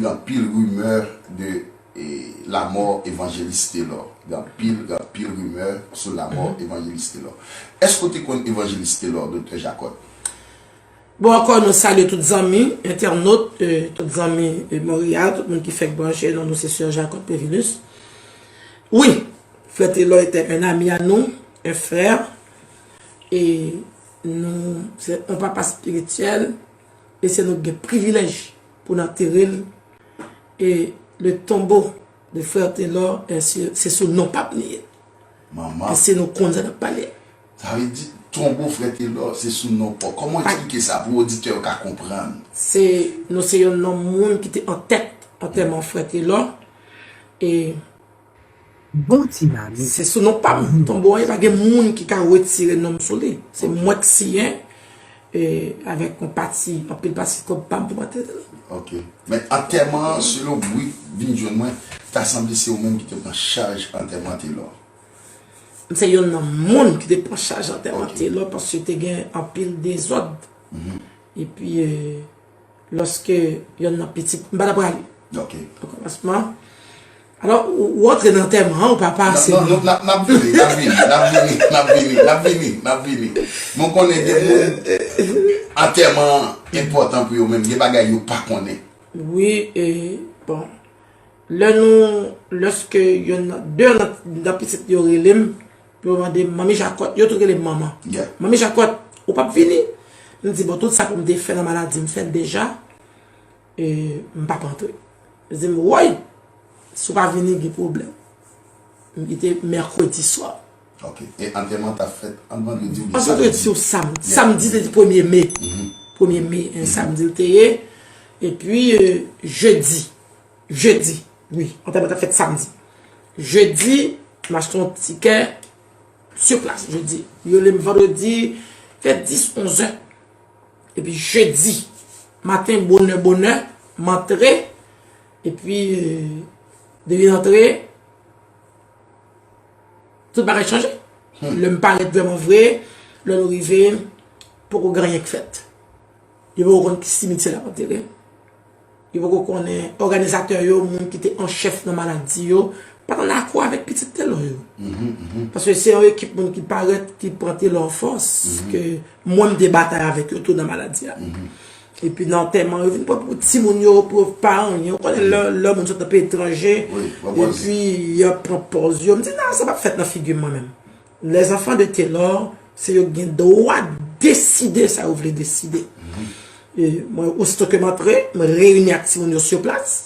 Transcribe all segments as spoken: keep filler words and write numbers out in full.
Gen anpil rimè de e, lanmò Evanjelis Telor. Gen anpil, gen anpil rimè sou lanmò Evanjelis Telor. Èske w te konn Evanjelis Telor, Doktè Jacob? Bon, ankò, nou salye tout zanmi, entènot, e, tout zanmi e, Monreyal, tout moun ki fèk branche, non nou se Sè Jacob Pévilus. Wi, Frè Telor était un ami à nous, un frère, e nou se yon papa espirityèl, e se nou ki gen privilèj pou n antere l. E le tombeau de Frère Telor, e, se, se sou non pap li ye. Manman. Paske nou konn sa n ap pale. Sa vle di, tonbo Frè Telor, se sou non pap. Kòman eksplike sa pou oditè yo ka konprann? Se, nou se yon nonm moun ki te an tèt antèman Frè Telor. E Bon ti mami. Se sou non pa m. Tonbo an, pa gen moun ki ka retire non m sou li. Se mwen k siyen, e, avèk yon pati, anpil pati kòb pa m pou mwen te. Ok. Men antèman an, selon bri vin jwenn mwen, ta sanble se ou menm ki te pran chaj antèman Telor. M se youn nan moun ki te pran chaj antèman Telor paske te gen anpil dezòd. Epi, e, lòske youn nan pitit, m pa t ap rale. Ok. Okòmansman. Alò, ou, ou antre nan antèman an, ou papa, se Non, non, n ap, n ap vini, n ap vini, n ap vini, n ap vini, n ap vini, n ap vini. Mwen konnen gen moun, antèman an enpòtan pou yo menm, gen bagay yo pa konnen. Wi, e, bon. Lè nou, lòske youn nan, de nan, nan pitit yo rele m, yo mande m, Manmi Jakòt, yo tou rele m manman. Yeah. Manmi Jakòt, ou p ap vini? M di, bon, tout sa pou m te fè nan maladi, m fè l deja. E m p ap antre. Yo di m, woy, si w pa vini, gen pwoblèm. M kite mèkredi swa. Ok. E antèman t ap fèt an vandredi oubyen An vandredi ou samdi. Samdi se te premye me. Premye me, en, samdi l te ye. Epi, e, jedi. Jedi, wi. Antèman t ap fèt samdi. Jedi, m achte yon tikè sou plas, jedi. Yo rele m vandredi, vè dis, onz è. Epi jedi maten, bonè, bonè, m antre. Epi, e, depi m antre, tout bagay chanje. Lè m parèt vrèman vre, lè nou rive, poko gen anyen k fèt. Yo poko konn ki simityè l ap antere. Yo poko konnen òganizatè yo, moun ki te an chèf nan maladi yo, pa t annakò avèk pitit Telor yo. Paske se yon ekip moun ki parèt, ki pran Telor an fòs, ke mwen m te batay avèk yo tou nan maladi a. Epi nan antèman, yo vin pran pou timoun yo, pou yo pa anyen. Ou konnen lè, lè moun sot nan peyi etranje, epi y ap pran pòz yo. M di, non, sa p ap fèt nan figi m mwen menm. Les enfants de Telor, se yo ki gen dwa deside sa yo vle deside. E mwen, osito ke m antre, m reyini ak timoun yo sou plas.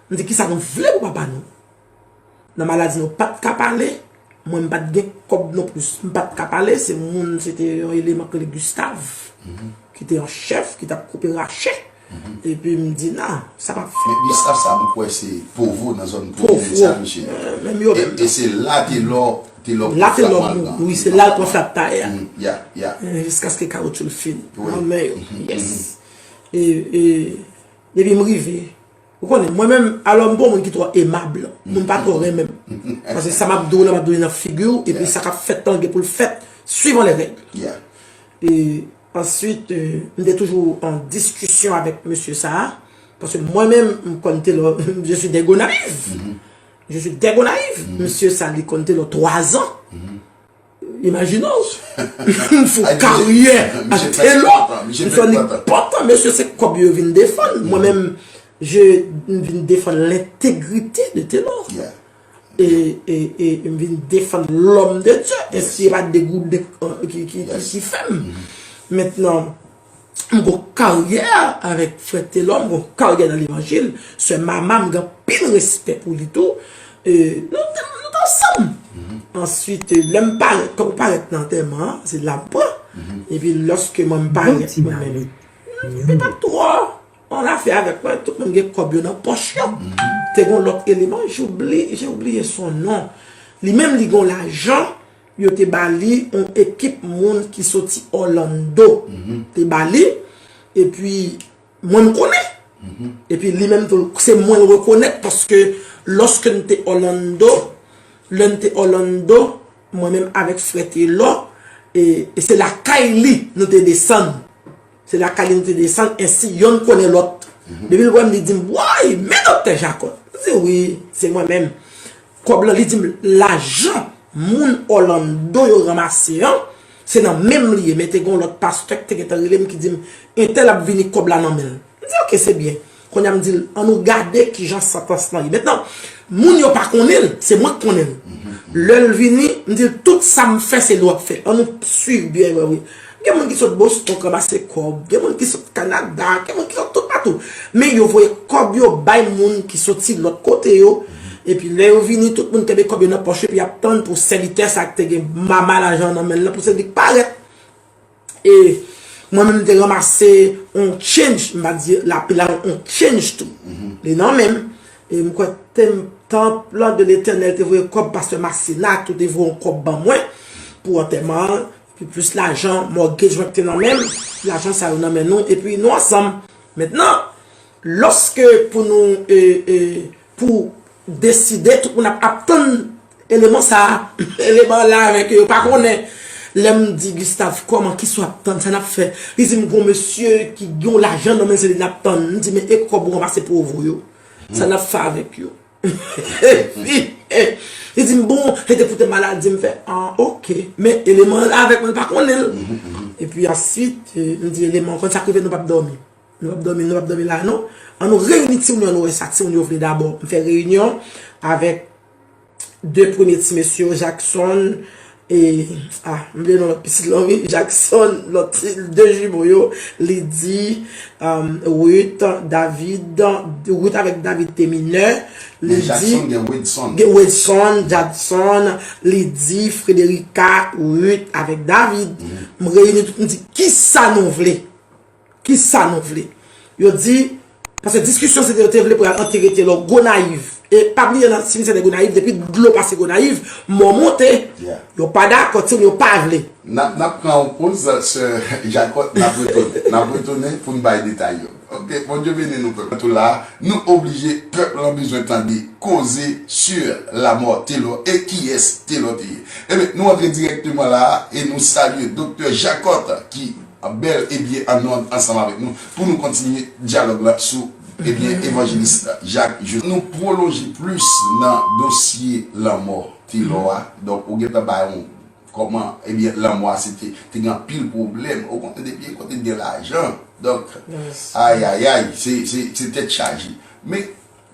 M di, kisa nou vle pou papa nou? Nan maladi nou pa t ka pale, mwen m pa t gen kòb non plis. M pa t ka pale, se moun, se te yon eleman k rele Gustave, ki te yon chèf, ki t ap koupe rache. Epi m di, non, sa p ap fèt. Men Gustave sa, m kwè se Povo, nan zòn Povo, sa, mesye. Menm yo menm. E se la Telor, Telor pran frap malgan. Wi, se la l pran frap tayè a. Ya, ya. Jiskaske kawotchou l fini nan men yo. Yes. E, e, depi m rive, ou konnen, mwen menm, alò m pa yon moun ki twò emab. Moun pa twò renmen m. Paske sa m ap di w la, m ap di w li nan figi w, epi sa k ap fèt lan gen pou l fèt, suivant les règles. Ya. E answit, e, m te toujou an diskisyon avèk mesye sa a, paske mwen menm, m konn Telor, je suis des Gonayives. Je suis des Gonayives. Mesye sa, li konn Telor twa zan. Imajine w. M fè karyè ak Telor. M fè nenpòtan. Mesye, se kòb yo vin defann. Mwen menm, je, m vin defann lentegrite de Telor. E, e, e m vin defann lòm de Dye. E si e pa de goud de, ki, ki, ki, ki fè m. Mentnan, m gon karyè avèk frè Telor, m gon karyè nan levanjil. Sè Mama, m gen anpil respè pou li tou. E, nou, nou t ansanm. Answit, e, lè m parèt, kan m parèt nan antèman an, se la m pran. Epi lòske mwen m parèt, mwen menm, m pa twò an afè avèk mwen, tout moun gen kòb yo nan pòch yo. Te gon lòt eleman, j'ai oublié, j'ai oublié son nom. Li menm, li gon lajan, yo te ba li yon ekip moun ki soti Orlando. Te ba li, epi mwen m konnen. Epi li menm tou, se mwen l rekonèt, paske lòske n te Orlando, lè n te Orlando, mwen menm avèk frè Telor, e, e se lakay li nou te desann. Se lakay li nou te desann, ensi yonn konnen lòt. Depi l wè m, li di m, woy, men Jakòt. M di, "Wi, se mwen menm." Kòb lan, li di m, "Lajan moun Orlando yo ranmase an, se nan men m li ye." Men te gen yon lòt pastè ki te gentan rele m ki di m, "Entèl ap vini, kòb la nan men l." M di, "Oke, se byen." Kounye a m di l, "An nou gade kijan santans lan ye." Mentnan, moun yo pa konnen l, se mwen k konnen l. Lè l vini, m di l, "Tout sa m fè, se li w ap fè. An nou swiv byen, wi, wi." Gen moun ki sot Boston k ranmase kòb, gen moun ki sot Kanada, gen moun ki sot toupatou. Men yo voye kòb yo bay moun ki soti lòt kote yo. Epi lè yo vini, tout moun kenbe kòb yo nan pòch yo, epi y ap tann pou sèvitè sa k te gen mama lajan nan men l lan, pou se li k parèt. E mwen menm, m te ranmase on change, m pa di l ape la, on change tou. Li nan men m. E m kwè Tem-, Temple de Letènèl te voye kòb, pastè Masina tou te voye yon kòb ban mwen pou antèman an. Epi plis lajan mortgage mwen ki te nan men m, lajan sa yo nan men nou, epi nou ansanm. Mentnan, lòske pou nou, e, e, pou deside, tout moun ap, ap tann eleman sa a. Eleman an la avèk yo, yo pa konnen. Lè m di Gustave, "Kòman, kisa w ap tann, sa n ap fè?" Li di m, "Gon mesye ki gen yon lajan nan men l, se li n ap tann." M di, "Men e kòb ou ranmase pou ou voye yo? Sa n ap fè avèk yo?" Li di m, "Bon, se te pou te maladi." M fè, "Ah, oke." Men eleman an la avèk mwen, l pa konnen l. Epi answit, e, m di eleman an, "Konn sa k rive, nou p ap dòmi. Nou p ap dòmi, nou p ap dòmi la, non. An nou reyini timoun yo, an nou wè sa timoun yo vle dabò." M fè reyinyon avèk de premye ti mesye yo, Jackson, e, ah, m bliye non lòt pitit lan, wi, Jackson, lòt ti, de jimo yo, Lydie, um, Ruth, David, Ruth avèk David te minè, Lydie, Jackson gen Wedson. Gen Wedson, Jackson, Lydie, Frederica, Ruth avèk David. M reyini tout, m di, "Kisa nou vle?" Kisa nou vle? Yo di, paske diskisyon se te yo te vle pou y al antere Telor Gonayiv. E pa bliye nan simityè de Gonayiv, depi dlo pase Gonayiv, mò monte. Yo pa dakò, timoun yo pa vle. N ap, n ap pran yon poz, sè Jakòt, n ap retounen. N ap retounen pou n bay detay yo. Oke, Bondye beni nou pèp. Tou la, nou oblije, pèp lan bezwen tande koze sur la mort Telor e kiyès Telor te ye. Ebyen, nou antre dirèkteman la e nou salye Doktè Jakòt ki bèl e byen an nou ansanm avèk nou pou nou kontinye dyalòg la sou, ebyen, Evanjelis Jacques Joseph. Nou pwolonje plis nan dosye lanmò Telor a. Donk, ou gentan bay yon kòman, ebyen, lanmò a se te, te gen anpil pwoblèm. Ou konnen depi kote gen lajan. Donk, ayayay, se, se, se tèt chaje. Men,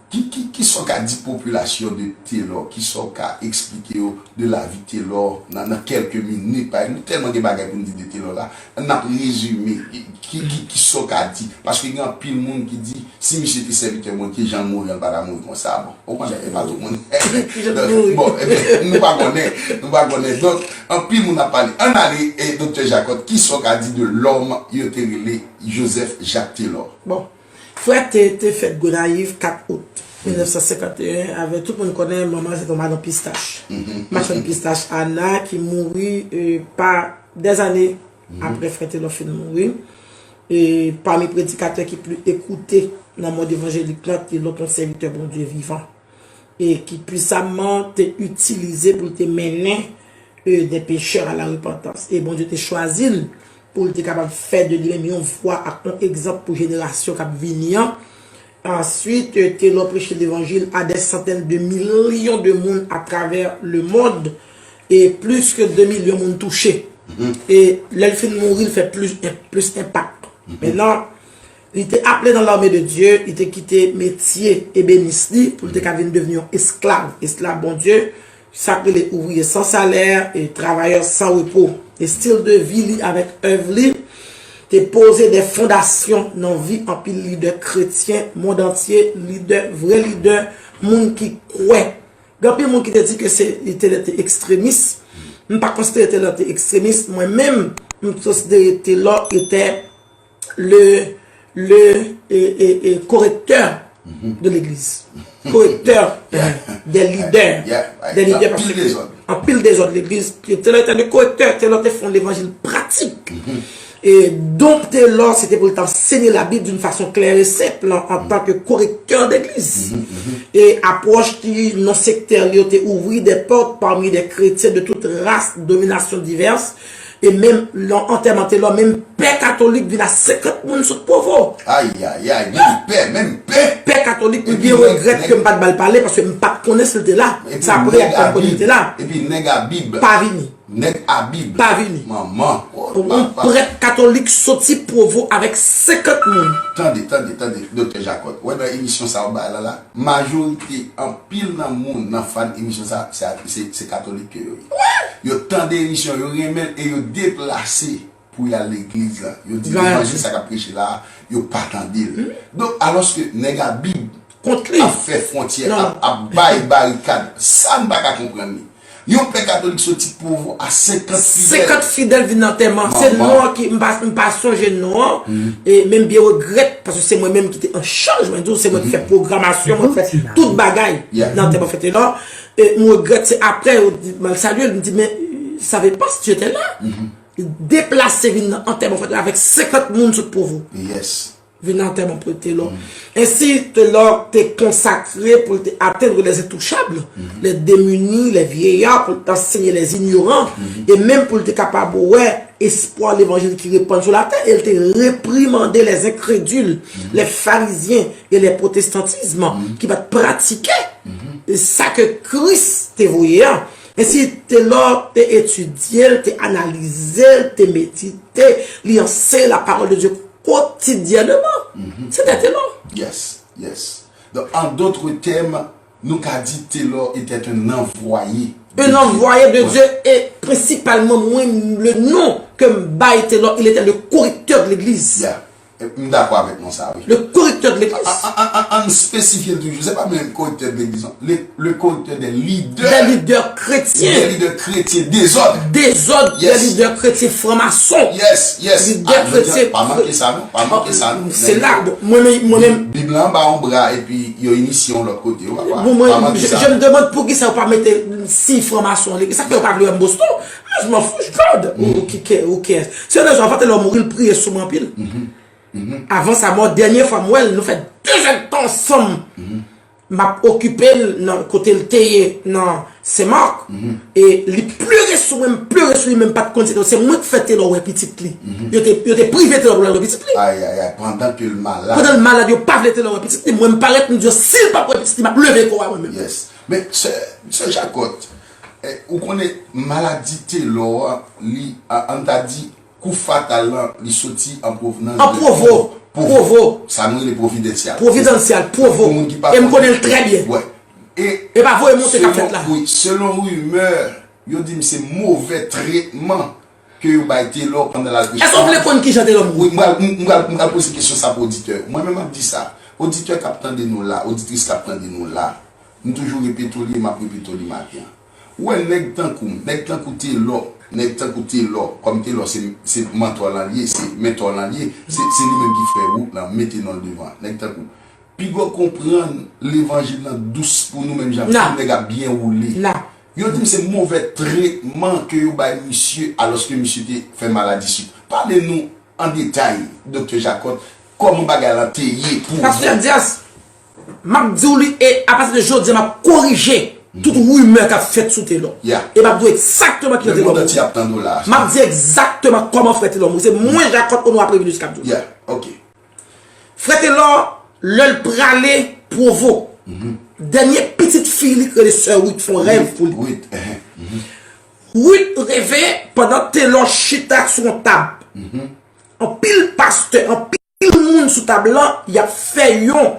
Ki, ki, kisa w ka di popilasyon de Telor? Kisa w ka eksplike yo de lavi Telor nan, nan kèlke minit? Paske nou tèlman gen bagay pou n di de Telor la, n ap rezime. Ki, ki, kisa w ka di? Paske gen anpil moun ki di, si misye te sèvitè Bondye, jan l mouri an, l pa ta mouri konsa. Bon, ou konnen, e pa tout moun. Bon, ebyen, nou pa konnen, nou pa konnen. Donk, anpil moun ap pale. Ann ale, e, Doktè Jakòt, kisa w ka di de lòm yo te rele Joseph Jacques Telor? Bon, Frè te, te fèt Gonayiv kat out mil nèf san senkanteyen, avèk tout moun konnen manman se te yon madanm pistach. Machann pistach Ana ki mouri, e, pa dèzane apre frè Telor fin mouri. E pami predikatè ki pli ekoute nan mond evanjelik la, Telor te yon sèvitè Bondye vivan. E ki pisamman te itilize pou l te mennen, e, des pécheurs à la repentance. E Bondye te chwazi l pou l te kapab fè de li menm yon vwa ak yon egzanp pou jenerasyon k ap vini an. Answit, e, Telor preche levanjil a des centaines de millions de moun atravè lemonn, e plis ke de milyon moun touche. E lè l fin mouri, l fè plis, plis enpak. Mentnan, li te aple nan l'armée de Dieu, li te kite metye ebenis li pou li te ka vin devni yon esklav, esklav Bondye, sa k rele ouvriye san salè e travayè san repo. E stil de vi li avèk èv li te poze de fondasyon nan vi anpil lidè kretyen mond antye, lidè, vrè lidè, moun ki kwè. Gen anpil moun ki te di ke se, li te, te ekstremis. M pa konsidere Telor te ekstremis. Mwen menm, m konsidere Telor etè le, le, e, e, e, correcteur de l'église. Correcteur, euh, des leaders. Des leaders, paske anpil dezòd legliz. Telor etè le correcteur, Telor te fè yon levanjil pratik. E don Telor, se te pou l t ansenye Labib d'une façon claire et simple, en tant que correcteur d'église. E apwòch ki non sektè li yo te ouvri de pòt pami de kretyen de tout ras, dominasyon divès, E menm lè antèman Telor, menm pè katolik vin a senkant moun sot Pwovo. Ayayay, menm pè, menm pè. Pè katolik, mwen byen regrèt ke m pa t ba l pale, paske m pa t konnen si l te la. Se apre y ap fè m konnen l te la. Epi nèg a Bib. Pa vini. Nèg a Bib. Pa vini. Manman. Yon prèt katolik soti Pwovo avèk senkant moun. Tande, tande, tande, Doktè Jacot. Wè nan emisyon sa w bay la la, majorite, anpil nan moun, nan fan emisyon sa, se, se, se katolik ke yo ye. Yo tande emisyon, yo renmen l e yo deplase pou y al legliz la. Yo di levanjil sa k ap preche la, yo pa tande l. Donk, alòske nèg a Bib Kont li. ap fè fwontyè, ap, ap bay barikad, sa m pa ka konprann li. Yon pè katolik soti Pwovo a senkant fidèl. Senkant fidèl vin antèman. Se non an ki, m pa, m pa sonje non an. E, men m byen regrèt, paske se mwen menm ki te an chaj, mwen di w, se mwen ki fè pwogramasyon, mwen ki fè tout bagay nan antèman Frè Telor. E, m regrèt, se apre, yo di, m al salye l, m di, men, savais pas si tu étais là. Deplase vin nan antèman Frè Telor avèk senkant moun sot Pwovo. Yes. Vin nan antèman Frè Telor. Ensi, Telor te konsakre pou l te atteindre les intouchables, les démunis, les vieillards, pou l te anseye les ignorants, e menm pou l te kapab wè espwa levanjil ki repann sou latè, e l te reprimande les incrédules, les pharisiens et les protestantisme ki pa t pratike sa ke Kris te voye a. Ensi, Telor te etidye l, te analize l, te medite, li anseye la parole de Dieu quotidiennement. Se te Telor. Yes, yes. Donc, en d'autres termes, nou ka di Telor était un envoyé. Un envoyé de Dieu, et principalement, mwen, le nom que m bay Telor, il était le correcteur de l'église. Yeah. M dakò avèk non sa, wi. Le correcteur de l'église. An, an, an, an spesifye l toujou. Se pa menm correcteur de l'église, non. Le, le correcteur des leaders. Des leaders chrétiens. Des leaders chrétiens. Dezòd. Dezòd, des leaders chrétiens francs-maçons. Yes, yes. Leaders chrétiens. Pa manke sa, non. Pa manke sa, non. Se la, mwen, mwen, mwen, Bib la anba yon bra epi yo inisye yon lòt kote. Yo pa, bon, mwen, je, je me demande poukisa yo pa mete siy franc-maçon. Sa fè yo pa vle wè m Boston. Mwen, je m'en fous, je garde. Ou ki kè, ou kè. Se rezon, avan Telor mouri, l priye sou mwen anpil. Avan sa mò, dènye fwa m wè l, nou fè de zèdtan ansanm. M ap okipe l nan kote l te ye nan Sen Mak. E li plere sou mwen, m plere sou li, men m pa t konn se Telor. Se mwen k fè Telor wè pitit li. Yo te, yo te prive Telor pou l al wè pitit li. Ay, ay, ay, pandan ke l malad. Pandan l malad, yo pa vle Telor wè pitit li. Mwen, m parèt, m di yo, si l p ap wè pitit li, m ap leve kò a mwen menm. Yes. Men, sè, sè Jacot, eh, ou konnen maladi Telor a, li, a, an ta di, kou fatal lan, li soti an pwovnans An Pwovo. Pwovo. Sa nou rele providensyal. Providensyal, Pwovo. E m konnen l trè byen. Wè. E e pa voye monte k ap fèt la. Wi, selon rimè, yo di m se movè tretman ke yo bay Telor pandan l al preche. Èske w vle konn kijan Telor mouri? Wi, m pral, m, m pral, m pral poze kesyon sa pou oditè. Mwen menm m ap di sa. Oditè k ap tande nou la, oditris k ap tande nou la. M toujou repete w li, m ap repete w li maten an. Ou wè nèg tankou m, nèg tankou Telor, nèg tankou Telor, kòm Telor se, se mantò lan l ye, se mentò lan l ye, se, se li menm ki fè wout lan, mete non l devan. Nèg tankou m. Piga w konprann levanjil lan dous pou nou menm jan tout nèg ap byen woule. Yo di m se movè tretman ke yo bay misye alòske misye te fè maladi sik. Pale nou an detay, Doktè Jacot, kòman bagay lan te ye pou ou. Pastè Dias, m ap di w li e apati de jodi a m ap korije tout rimè k ap fèt sou Telor. E m ap di w egzakteman kijan Telor mouri. M ap di egzakteman kòman frè Telor mouri. Se mwen Jacot Honoré Prévilus k ap di w. Frè Telor, lè l prale Pwovo, dènye pitit fi li k rele sè Ruth fè yon rèv pou li. Ruth reve pandan Telor chita sou yon tab. Anpil pastè, anpil moun sou tab lan, y ap fè yon,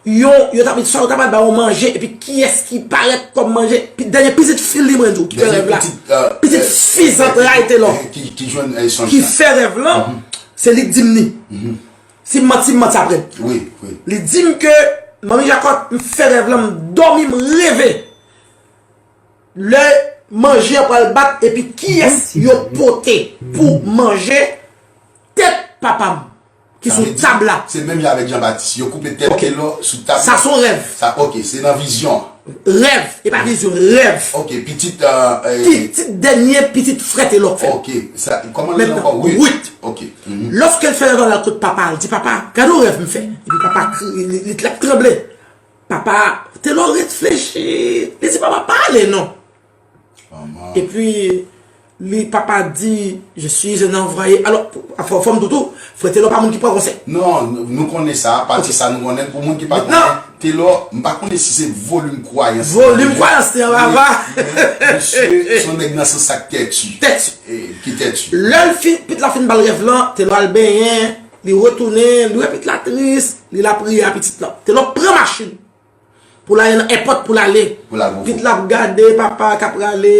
yon, yo t ap, swa yo t ap al ba yo manje, epi kiyès ki parèt kòm manje, dènye pitit fi li, mwen di w, ki fè rèv la. Pitit fi zantray Telor. Ki fè rèv lan, se li k di m ni. Si m manti, m manti apre. Li di m ke, Manmi Jacot, m fè rèv lan, m dòmi, m reve. Lè manje an pral bat, epi kiyès yo pote pou manje tèt papa m ki sou tab la. Se menm jan avèk Jan Batis. Yo koupe tèt Telor sou tab la. Sa se yon rèv. Sa, ok, se nan vizyon. Rèv, e pa vizyon, rèv. Ok, pitit. Pitit, dènye pitit frè Telor k fè. Ok, sa, kòman li rele ankò? Ruth. Ok. Lòske l fè rèv la, l al kot papa l, di, papa, gade yon rèv m fè. Epi papa, li, li, l ap tranble. Papa, Telor reflechi. Li di, papa, pa ale non. Epi, li papa di, je suis un envoyé. Alò, fò, fò m di w tou, frè Telò pa moun ki pran konsèy. Non, nou, nou konnen sa, pati sa nou konnen, pou moun ki pa konnen, Telò, m pa konnen si se volim kwayans. Volim kwayans li anba va. Men, men, misye, se yon nèg nan sans sa k tèti. Tèti. E, ki tèti. Lè l fin, pit la fin ba l rèv lan, Telò al benyen, li retounen, li wè pit la tris, li lapriyè a pitit lan. Telò pran machin pou l ale nan èpòt pou l ale. Pou l al Pwovo. Pit la ap gade papa k ap rale,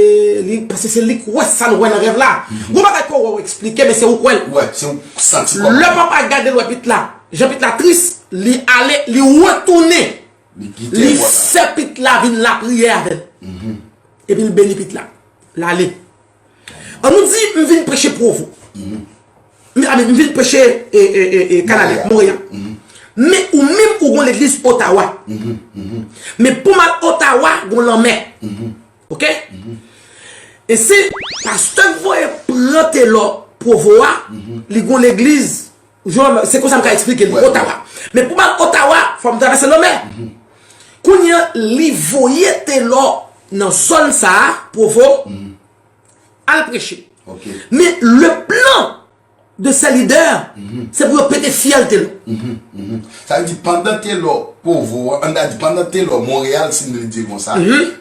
li, paske se li k wè sa l wè nan rèv la. Gon bagay ke w wè w eksplike, men se ou k wè l. Wè, se ou k santi kòman. Lè papa gade l wè pit la, jan pit la tris, li ale, li retounen. Li kite Li èpòt la. Fè pit la vin lapriyè avè l. Epi l beni pit la. L ale. An nou di, m vin preche Pwovo. M, a, m vin preche e, e, e, e, Kanada, Monreyal. Men ou menm ou gon legliz Ottawa. Men pou m al Ottawa, gon lanmè. Oke? E si pastè k voye pran Telò Pwovo a, li gon legliz, Jan, se konsa m ka eksplike l, Ottawa. Men pou m al Ottawa, fò m travèse lanmè. Kounye a, li voye Telò nan zòn sa a, Pwovo, al preche. Men le plan de ces leaders, se pou yo pete fyèl Telò. Sa vle di, pandan Telò Pwovo, an ta di, pandan Telò Monreyal, si m vle di l konsa,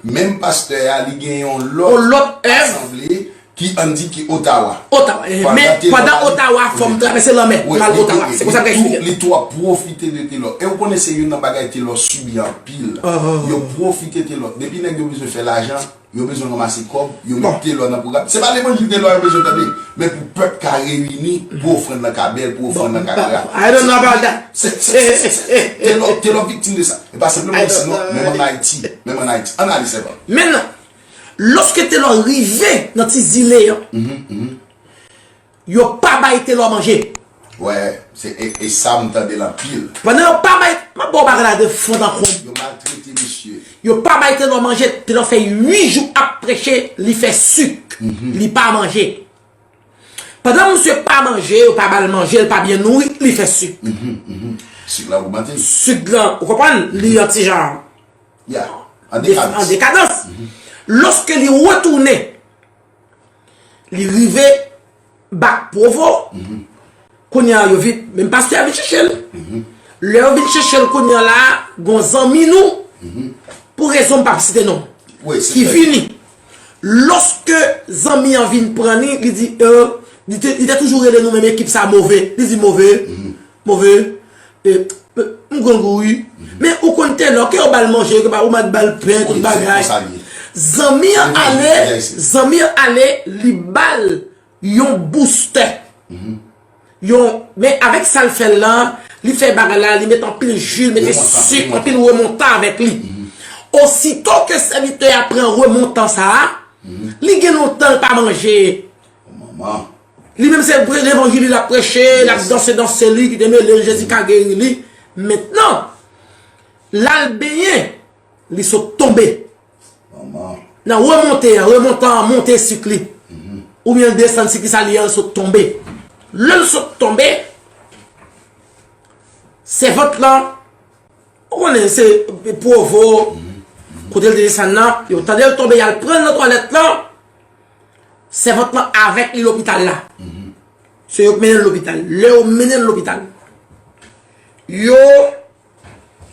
menm pastè a, li gen yon lòt asanble ki, ann di, ki Ottawa. Ottawa, men pandan Ottawa, fò m travèse lanmè, m al Ottawa. Se konsa m ka eksplike l. Li tou ap pwofite de Telò. E ou konnen se youn nan bagay Telò sibi anpil. Yo pwofite Telò. Depi nèg yo bezwen fè lajan, yo bezwen ranmase kòb, yo met Telò nan pwogram. Se pa levanjil Telò yo bezwen tande, men pou pèp ka reyini, pou ofrann nan ka bèl, pou ofrann nan ka gra. I don't know about that. Se, se, se, se, Telò, Telò viktim de sa. E pa senpleman isi non, menm ann Ayiti, menm ann Ayiti. Ann ale sèlman. Men non. Lòske Telò rive nan ti zile an, yo pa bay Telò manje. Wè, se, e, e sa m tande l anpil. Pandan yo pa bay, m ap ba w bagay la de fon an konm. Yo maltrete misye. Yo pa bay Telò manje, Telò fè uit jou ap preche, li fè sik, li pa manje. Pandan misye pa manje, yo pa ba l manje, li pa byen nouri, li fè sik. Sik la ogmante. Sik la, ou konprann, li an ti jan Ya, an dekadans. An dekadans. Lòske li retounen, li rive bak Pwovo, kounye a yo vin, menm pastè a vin chèche l. Lè yo vin chèche l kounye a la, gon zanmi nou, pou rezon m p ap site non, ki vini. Lòske zanmi an vin pran li, li di, euh, li te, li te toujou rele nou menm ekip sa move. Li di move, move, e, e, m grangou wi. Men ou konn Telò, ke yo ba l manje, ke ba, ou mèt ba l pen, tout bagay. Zanmi an ale, zanmi an ale, li ba l yon boustè. Yon, men avèk sa l fè l lan, li fè bagay la, li met anpil ji, li mete sik, anpil remontan avèk li. Osito ke sèvitè a pran remontan sa a, li gen lontan l pa manje. Manman. Li menm se pre-, levanjil li l ap preche, l ap danse danse li, ki te mele l, Jezi ka geri li. Mentnan, l al benyen, li sot tonbe. Manman. Nan remonte an, remontan an monte sik li. Oubyen l desann sik li sa li an, l sot tonbe. Lè l sot tonbe, sèvant lan, ou konnen se Pwovo, kote l te desann nan, yo tande l tonbe, y al pran l nan twalèt lan, sèvant lan avèk li lopital la. Se yo k mennen l lopital. Lè yo mennen l lopital, yo,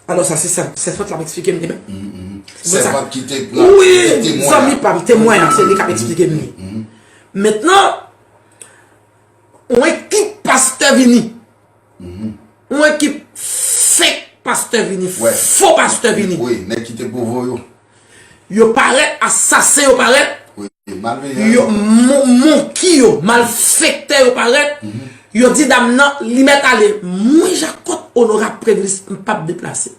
alò sa se sè-, sèvant la ap eksplike m li menm. Sèvant ki te pran, wi, ki te temwen zanmi an. Pa m, temwen an, se li k ap eksplike m li. Mentnan, yon ekip pastè vini. Yon ekip fake pastè vini, fo pastè vini. Wi, nèg ki te Pwovo yo. Yo parèt, asasen yo parèt. Wi, malveyan yo. Yo, mon-, monki yo, malfektè yo parèt. Yo di dam nan, li mèt ale. Mwen Jakòt Onorab Previs, m p ap deplase.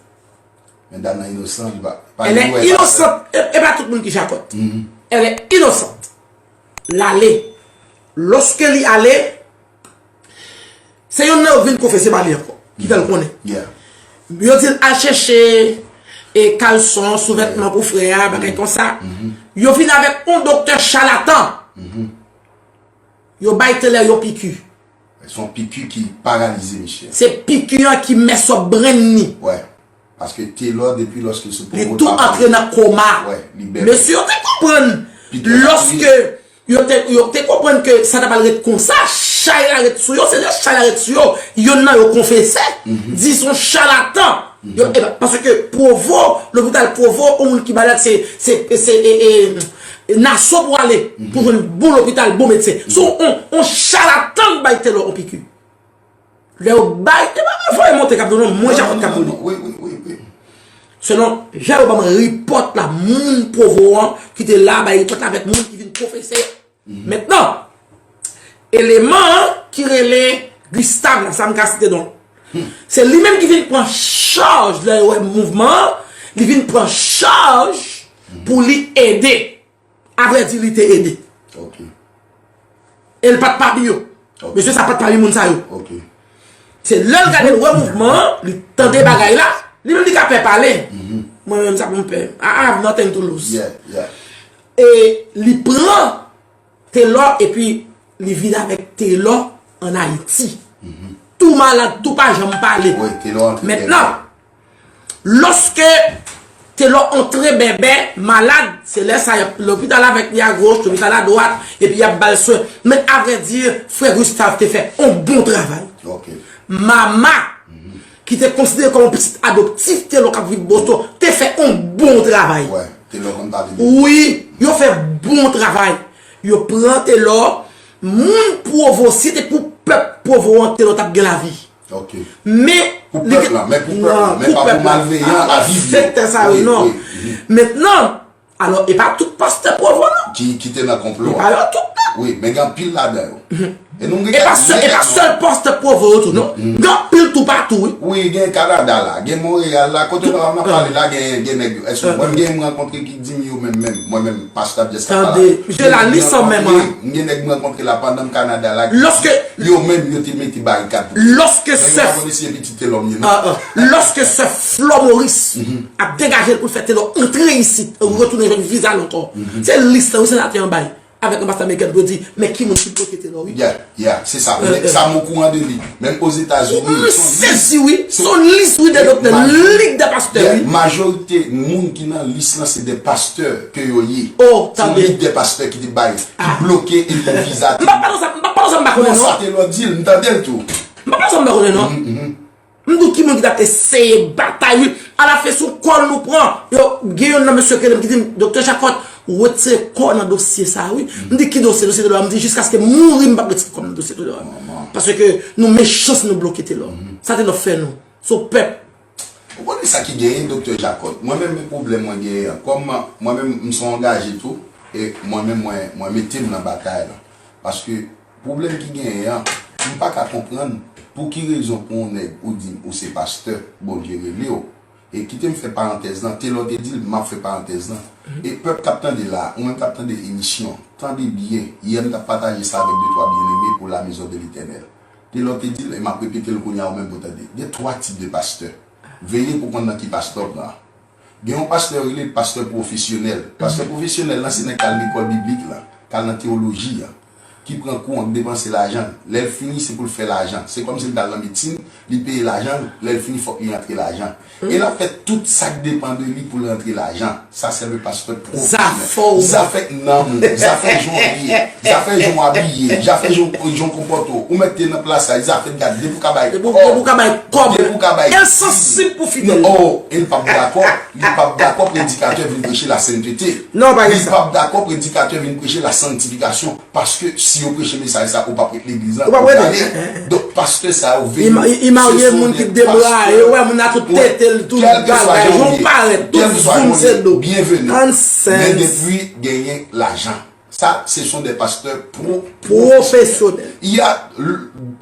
Men dam nan inosan, li pa, pa gen dwa pastè. Elle est innocente. E, e pa tout moun ki Jakòt. Elle est innocente. L ale. Lòske li ale, se yonn nan yo vin konfese ba li ankò. Ki fè l konnen. Yo di l al chèche, e, kalson, souvètman pou frè a, bagay konsa. Yo vin avèk yon doktè chalatan. Yo bay Telò yon piki. Se yon piki ki paralize misye. Se piki an ki mess up brain li. Wè. Paske Telò, depi lòske l sot Pwovo, li tou antre nan koma. Wè, li bèbè. Mesye yo te konprann. Lòske Yo te, yo te konprann ke sa ta pral ret konsa, chay la ret sou yo, se lè chay la ret sou yo, yonn nan yo konfese, di se yon chalatan. Yo, e, paske Pwovo, lopital Pwovo, yon moun ki malad, se, se, se e, e, Naso pou ale, pou jwenn bon lopital, bon medsen. Se yon, yon chalatan k bay Telor yon piki. Lè yo bay, e pa mwen voye monte k ap di w non, mwen Jakòb k ap di w li. Wi, wi, wi, wi. Selon jan yo ban mwen ripòt la, moun Pwovo an ki te la bay ripòt la avèk moun ki vin konfese yo. Mentnan, eleman an ki rele Gustave la, sa m ka site non l. Se li menm ki vin pran chaj lè yo wè mouvman an, li vin pran chaj pou li ede. Avrèdi, li te ede. Ok. E l pa t pami yo. Mesye sa pa t pami moun sa yo. Ok. Se lè l gade l wè mouvman an, li tande bagay la, li menm li ka pè pale. Mwen menm sa pou m pè. I have nothing to lose. Yeah, yeah. E li pran Telor epi li vin avèk Telor ann Ayiti. Tou malad, tou pa janm pale. Wi, Telor antre Mentnan, lòske Telor antre bèbè, malad, se lè sa y ap lopital avèk li agoch, lopital adwat, epi y ap ba l swen. Men avrèdi, frè Gustave te fè yon bon travay. Ok. Mama, ki te konsidere kòm yon pitit adoptif Telor k ap viv Boston, te fè yon bon travay. Wè, Telor konn pale de Wi, yo fè bon travay. Yo pran Telor, moun Pwovo, si te pou pèp Pwovo an, Telor t ap gen lavi. Ok. Men, Pou pèp la, men pou pèp la, men pa pou malveyan a viv yo. Sektè sa yo, non. Mentnan, alò, e pa tout pastè Pwovo, non. Ki, ki te nan konplo E pa yo tout, non. Wi, men gen anpil ladan yo. E nou gen E pa sèl, e pa sèl pastè Pwovo yo tou, non. Gen anpil toupatou, wi. Wi, gen Kanada la, gen Monreyal la, kote nou ap pale la, gen, gen nèg yo. Èske mwen gen m rankontre ki di m yo menm, menm, mwen menm, pastè Jeff Sapala. Tande, je la li san menm an. M gen nèg m rankontre la pandan m Kanada la. Lòske Yo menm, yo te mete barikad pou yo. Lòske Men yo sè pa konn si se pitit Telor m ye, non. Ah, ah. Lòske sè Flò Moris ap degaje l pou l fè Telor antre isit, retounen jwenn viza l ankò. Se lis la, wi, senatè an bay. Avèk anbasadè ameriken pou yo di, men ki moun ki bloke Telor, wi. Yeah, yeah, se sa. Sa m okouran de li. Menm Ozetazini. Mwen sezi, wi. Se yon lis, wi, de doktè. Lig de pastè, wi. Majorite moun ki nan lis lan se de pastè ke yo ye. Oh, Se yon tande. Lig de pastè ki te bay, ki bloke e pou viza. M pa pale sa, m pa pale sa, m pa konnen, Non, sa non. Telor di l, m tande l tou. M pa pale sa, m pa konnen, non. M di w ki moun ki t ap eseye batay, wi. Alafen, se yon kòl nou pran. Yo, gen youn nan mesye yo ki rele m ki di m, Doktè Jacot, retire kò w nan dosye sa a, wi. M di, ki dosye? Dosye Telor a. M di, jiskaske m mouri, m p ap retire kò m nan dosye Telor a. Paske nou mechan si nou bloke Telor. Sa Telor fè nou. Se yon pèp. Ou konnen sa ki genyen, Doktè Jacot? Mwen menm, men pwoblèm mwen genyen an. Kòm mwen menm, m se yon angaje tou, e mwen menm, mwen, mwen mete m nan batay la. Paske pwoblèm ki genyen an, m pa ka konprann pou ki rezon pou yon nèg ou di ou se pastè, Bondye rele w. E kite m fè parantèz lan, Telor te di l, m ap fè parantèz lan. E pèp k ap tande la, ou menm k ap tande emisyon, tande byen. Yè m t ap pataje sa avèk de twa byeneme pou la maison de l'Eternel. Telor te di l, e m ap repete l kounye a ou menm pou tande. Gen twa tip de pastè. Veye pou konn nan ki pastè w pran. Gen yon pastè yo rele pastè pwofesyonèl. Pastè pwofesyonèl lan se nèg k al lekòl biblik lan, k al nan tewoloji an, ki pran kou an, k depanse lajan l. Lè l fini, se pou l fè lajan. Se kòmsi l t al nan medsin, li peye lajan l, lè l fini, fòk li rantre lajan. E l ap fè tout sa k depann de li pou l rantre lajan. Sa se le pastè pwofesyonèl. Zafè w. Zafè nanm ou, zafè jan w abiye, zafè jan w abiye, zafè jan w, jan w konpòte w. Ou mèt te nan plas la, zafè gad, depi w ka bay kòb. Depi w ka bay kòb. Depi w ka bay. E l sansib pou fidèl. Oh, e l p ap dakò, li p ap dakò predikatè vin preche lasentete. Non, pa gen sa. Li p ap dakò predikatè vin preche lasantifikasyon. Paske si yo preche mesaj sa, ou p ap ret legliz la. Ou p ap ret. Donk, pastè sa yo veye. Li marye moun ki debraye, ou wè moun nan tout tete l, tout bagay, yon parèt, tout zoom se do. Byenveni. Men depi genyen lajan. Ça, ce sont des pasteurs pro- professionnels. Il y a,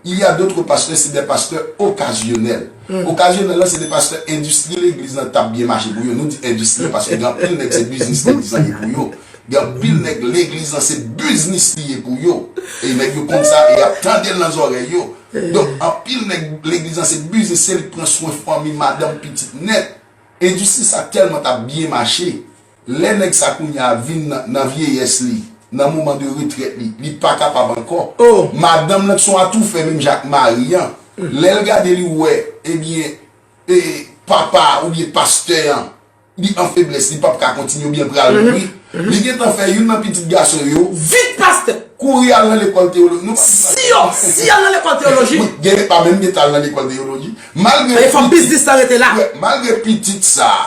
il y a d'autres pasteurs, c'est des pasteurs occasionnels. Occasionnels, là, c'est des pasteurs industrie, legliz lan t ap byen mache pou yo. Nou di endistri paske gen anpil nèg se biznis legliz lan ye pou yo. Gen anpil nèg legliz lan se biznis li ye pou yo. E nèg yo konn sa e y ap tande l nan zòrèy yo. Donk, anpil nèg legliz lan se biznis, se li k pran swen fanmi, madanm, pitit nèt. Endistri sa tèlman t ap byen mache. Lè nèg sa kounye a vin nan, nan vyeyès li, nan moman de retrèt li, li pa kapab ankò. Madanm nan ki se yon atoufè menm jan ak mari an, lè l gade li wè, ebyen, e, papa oubyen pastè an, li an feblès, li p ap ka kontinye oubyen l pral mouri. Li gentan fè youn nan pitit gason yo Vit, pastè! Kouri al nan lekòl teyoloji. Nou pa Si yo, si y al nan lekòl teyoloji, Gen pa menm gentan al nan lekòl teyoloji. Malgre e fò biznis la rete la. Wè, malgre pitit sa a,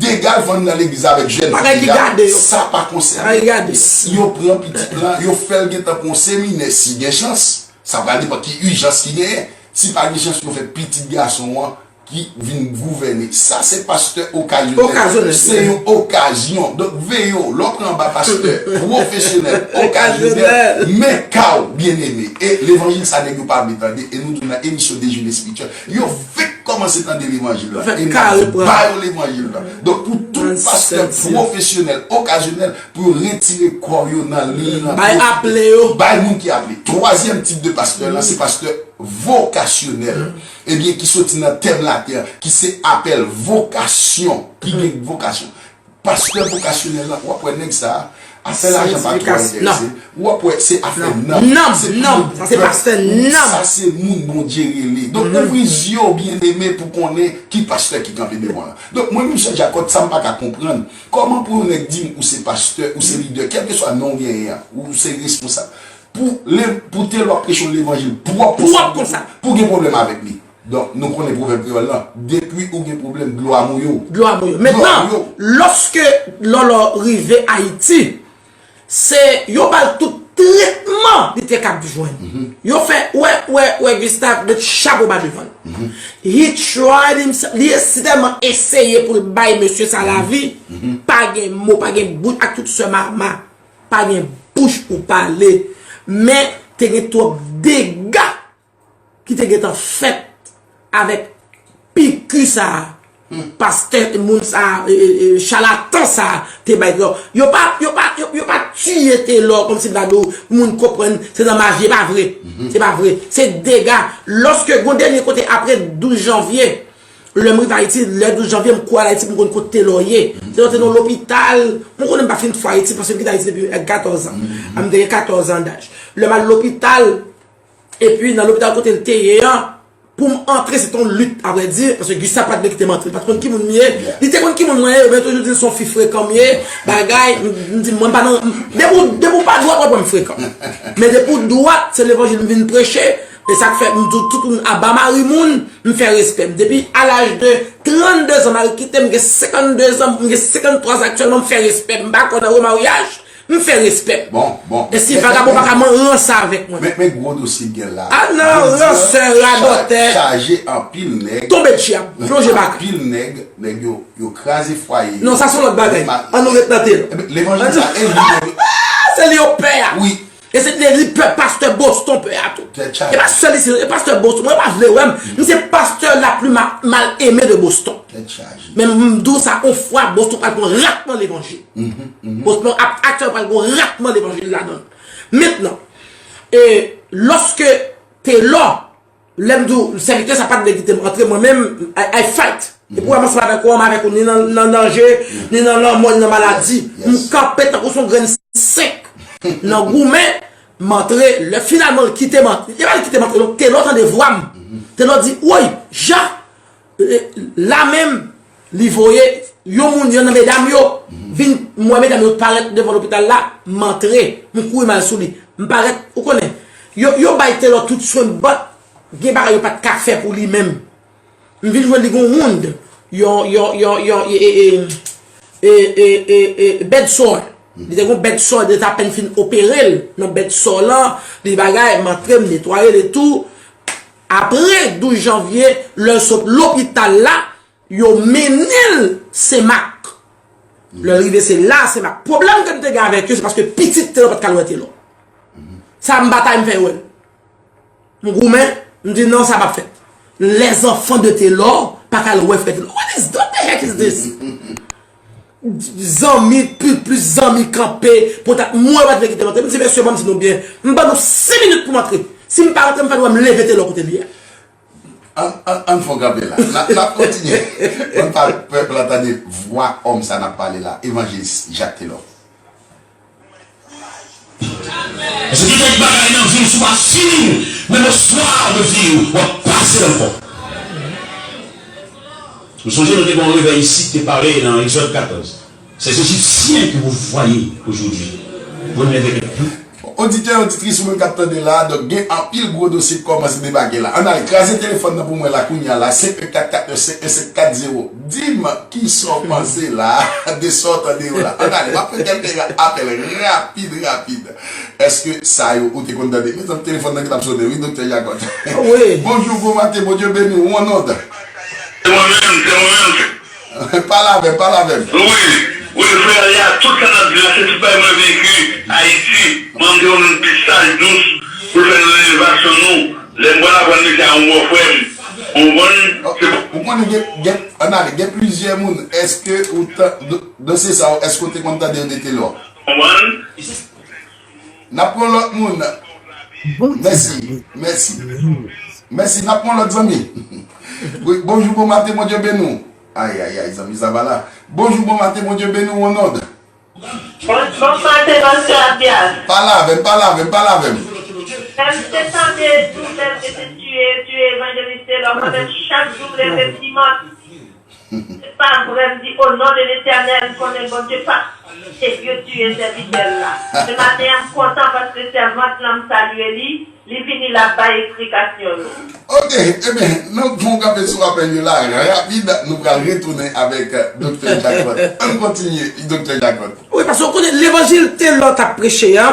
dega l vann nan legliz avèk jèn Bagay ki gade yo. Sa pa konsène. Bagay ki gade. Yo pran pitit lan, yo fè l gentan pran yon seminè si gen chans. Sa pral depann ki ijans ki genyen. Si pa gen chans, yo fè pitit gason an ki vin gouvène. Sa se pastè okazyonèl. Okazyonèl. Se yon okazyon. Donk, veye w, lè w pran anba pastè pwofesyonèl, okazyonèl, men ka w, byeneme. E levanjil sa nèg yo pa vle tande. E nou di w nan emisyon Dejene Espirityèl, yo fèk kòmanse tande levanjil la. E n ap ba yo levanjil la. Donk, pou tout pastè pwofesyonèl, okazyonèl, pou yo retire kò yo nan liy lan. Bay aple yo. Bay moun ki aple. Twazyèm tip de pastè lan, se pastè vokasyonèl. Ebyen, ki soti nan tèm laten an, ki se apèl, vokasyon, ki gen vokasyon. Pastè vokasyonèl lan, w ap wè nèg sa a, afè lajan pa twò enterese. W ap wè se afè nanm. Nanm, nanm, sa se pastè nanm. Sa se moun Bondye rele. Donk, ouvri zye w, byeneme, pou konnen ki pastè ki kanpe devan w lan. Donk, mwen menm, Sè Jakòb, sa m pa ka konprann, kòman pou yon nèg di m ou se pastè, ou se lidè, kèlkeswa non w genyen an, ou se responsab, pou te lè w ap preche yon levanjil pwòp konsa, pou gen pwoblèm avèk li. Donk, nou konnen pwovèb kreyòl lan, depi ou gen pwoblèm, dlo a mouye w. Dlo a mouye w. Mentnan, lòske Lòlò rive Ayiti, se yo ba l tout tretman li te kab jwenn. Yo fè, wè, wè, wè, Gustave, met chapo ba devan l. He tried himself, li sitèlman eseye pou l bay mesye sa lavi. Pa gen mo, pa gen bouch ak tout sè mama. Pa gen bouch pou pale. Men, te gen twòp dega ki te gentan fèt avèk piki sa a, pastè moun sa a, e, e, e, chalatan sa a te bay Telò. Yo pa, yo pa, yo, yo pa tiye Telò kòmsi m ta di w moun konprann se nan maji, e pa vre. Se pa vre. Se dega. Lòske gon dènye kote apre douz janvye, lè m rive Ayiti, lè douz janvye, m kouri al Ayiti pou m konn kote Telò ye. Telò te nan lopital. Mwen konnen m pa fin fò Ayiti paske m kite Ayiti depi m gen katòz an. M te gen katòz an daj. Lè m al lopital, epi nan lopital kote l te ye an, pou m antre, se te yon lit, avrèdi, paske Gustave pa t vle kite m antre. Li pa t konn ki moun m ye. Li te konn ki moun mwen ye, men toujou di l se yon fi frekan m ye. Bagay, m, m di, mwen, m pa nan, depi w, depi w pa dwat, w ap wè m frekan. Men depi w dwat, se levanjil m vin preche. E sa k fè m di w tout moun aba mari moun, m fè respè m. Depi a laj de trannde zan, mari kite m, m gen senkanndezan, m gen senkanntwa zan aktyèlman, m fè respè m. M pa kwè nan remaryaj, m fè respè m. Bon, bon. E si vagabon pa ka man ranse avèk mwen. Men, men gwo dosye k gen la. A nan ransè, radòtè. Chaje anpil nèg. Tonbe tchya, plonje baka. Anpil nèg, nèg yo, yo kraze fwaye yo. Non, sa se yon lòt bagay. Ann nou ret nan Telò. Levanjil sa, e li. Se li yo pè a. Wi. E se li pè pastè Boston pè a tou. E pa sèl isi, e pastè Boston. Mwen pa vle wè m. M se pastè la pli mal eme de Boston. Men m di w sa, yon fwa Boston pral gon rat nan levanjil. Boston ap aktyèl pral gon rat nan levanjil ladan l. Mentnan, e lòske Telò Lè m di w, sèvitè sa pa t vle kite m antre, mwen menm, I, I fight. Epi w wè m ansanm avèk ou, m avèk ou, ni nan, nan danje, ni nan lanmò, ni nan maladi. M kanpe tankou se yon grenn senk. Nan goumen, m antre, lè finalman l kite m antre. E pa l kite m antre, non, Telò tande vwa m. Telò di, woy, Ja! E, la menm, li voye yon moun, yonn nan medam yo, vin, m wè medam yo parèt devan lopital la, m antre, m kouri m al sou li. M parèt, ou konnen, yo, yo bay Telò tout swen, but gen bagay yo pa t ka fè pou li menm. M vin jwenn li gon wound, yon, yon, yon, yon, e, e, e, e, e, e, bed sore. Li te gon bed sore, li te apèn fin opere l nan bed sore lan, li bagay, m antre, m netwaye l etou. Apre douz janvye, lè l sot lopital la, yo mennen l Senmak. Lè l rive se la Senmak. Pwoblèm ke m te gen avèk yo, se paske pitit Telò pa t ka al wè Telò. Sa m batay, m fè yo wè l. M goumen, m di non, sa p ap fèt. Les enfants de Telò pa ka al wè frè Telò. What is, what the heck is this? Zanmi, pli, plis zanmi kanpe, potat mwen pa t vle kite m antre. M di mesye, ban m di nou byen. M ban nou senk minit pou m antre. Si m pa rantre, m fè nou wè m leve Telò kote l ye a. Ann, ann, ann fè yon kanpe la. N ap, n ap kontinye. Ann pa pèp la tande vwa òm sa n ap pale la, Evanjelis Jacques Telor. Paske gen kèk bagay nan vi w, si w pa fini l, menm oswa de vi w, w ap pase l ankò. Vous songez, nous devons réveiller ici, qui est pareil dans Exode quatorze. Ces Égyptiens que vous voyez aujourd'hui, vous ne les verrez plus. Oditè, oditris, ou menm k ap tande la, donk gen anpil gwo dosye k kòmanse debake la. Ann ale, kraze telefòn nan pou mwen la, kounye a la, senk en kat kat nèf senk en senk kat zewo. Di m, kisa w panse la, de sa w tande yo la. Ann ale, m ap fè kèlke ra-, apèl rapid, rapid. Èske sa yo ou te konn tande? Mezanmi, telefòn nan ki t ap sonnen, wi, Doktè Jacot. Wi. Bonjou, bon maten, Bondye beni w, ou an nòd. Se mwen menm, se mwen menm. Pale avè m, pale avè m. Wi, wi, frè, y a tout sa n ap di la, se tout bagay mwen veki Ayiti. Mwen, m te yon moun pi saj, dous, pou l fè nou elevasyon nou. Lè m pral aprann misye a yon bò frè m. Ou konprann? Ou konnen gen, gen, ann ale, gen plizyè moun. Èske ou ta-, do-, dosye sa yo, èske w te konn tande yo de telò? Konprann? N ap pran lòt moun. Mèsi, mèsi. Mèsi, n ap pran lòt zanmi. Wi, bonjou, bon maten, Bondye beni w. Ay, ay, ay, zanmi, sa va la. Bonjou, bon maten, Bondye beni w, ou an nòd. Bon, bon maten, pastè Abias. Pale avè m, pale avè m, pale avè m. Lè m te tande tou, lè m te tiye, tiye evanjelis Telò, mwen menm chak jou m leve piman. Se pa vre, m di, o non de Letènèl, m konnen Bondye p ap kite yo tiye sèvitè l la. Men maten an, m kontan paske sèvant lan, m salye li, li vini, l ap bay eksplikasyon yo. Ok, ebyen, nou fè yon kanpe sou apèl yo la, rapid, nou pral retounen avèk, euh, Doktè Jacot. Ann kontinye, Doktè Jacot. Wi, paske w konnen levanjil Telò t ap preche a,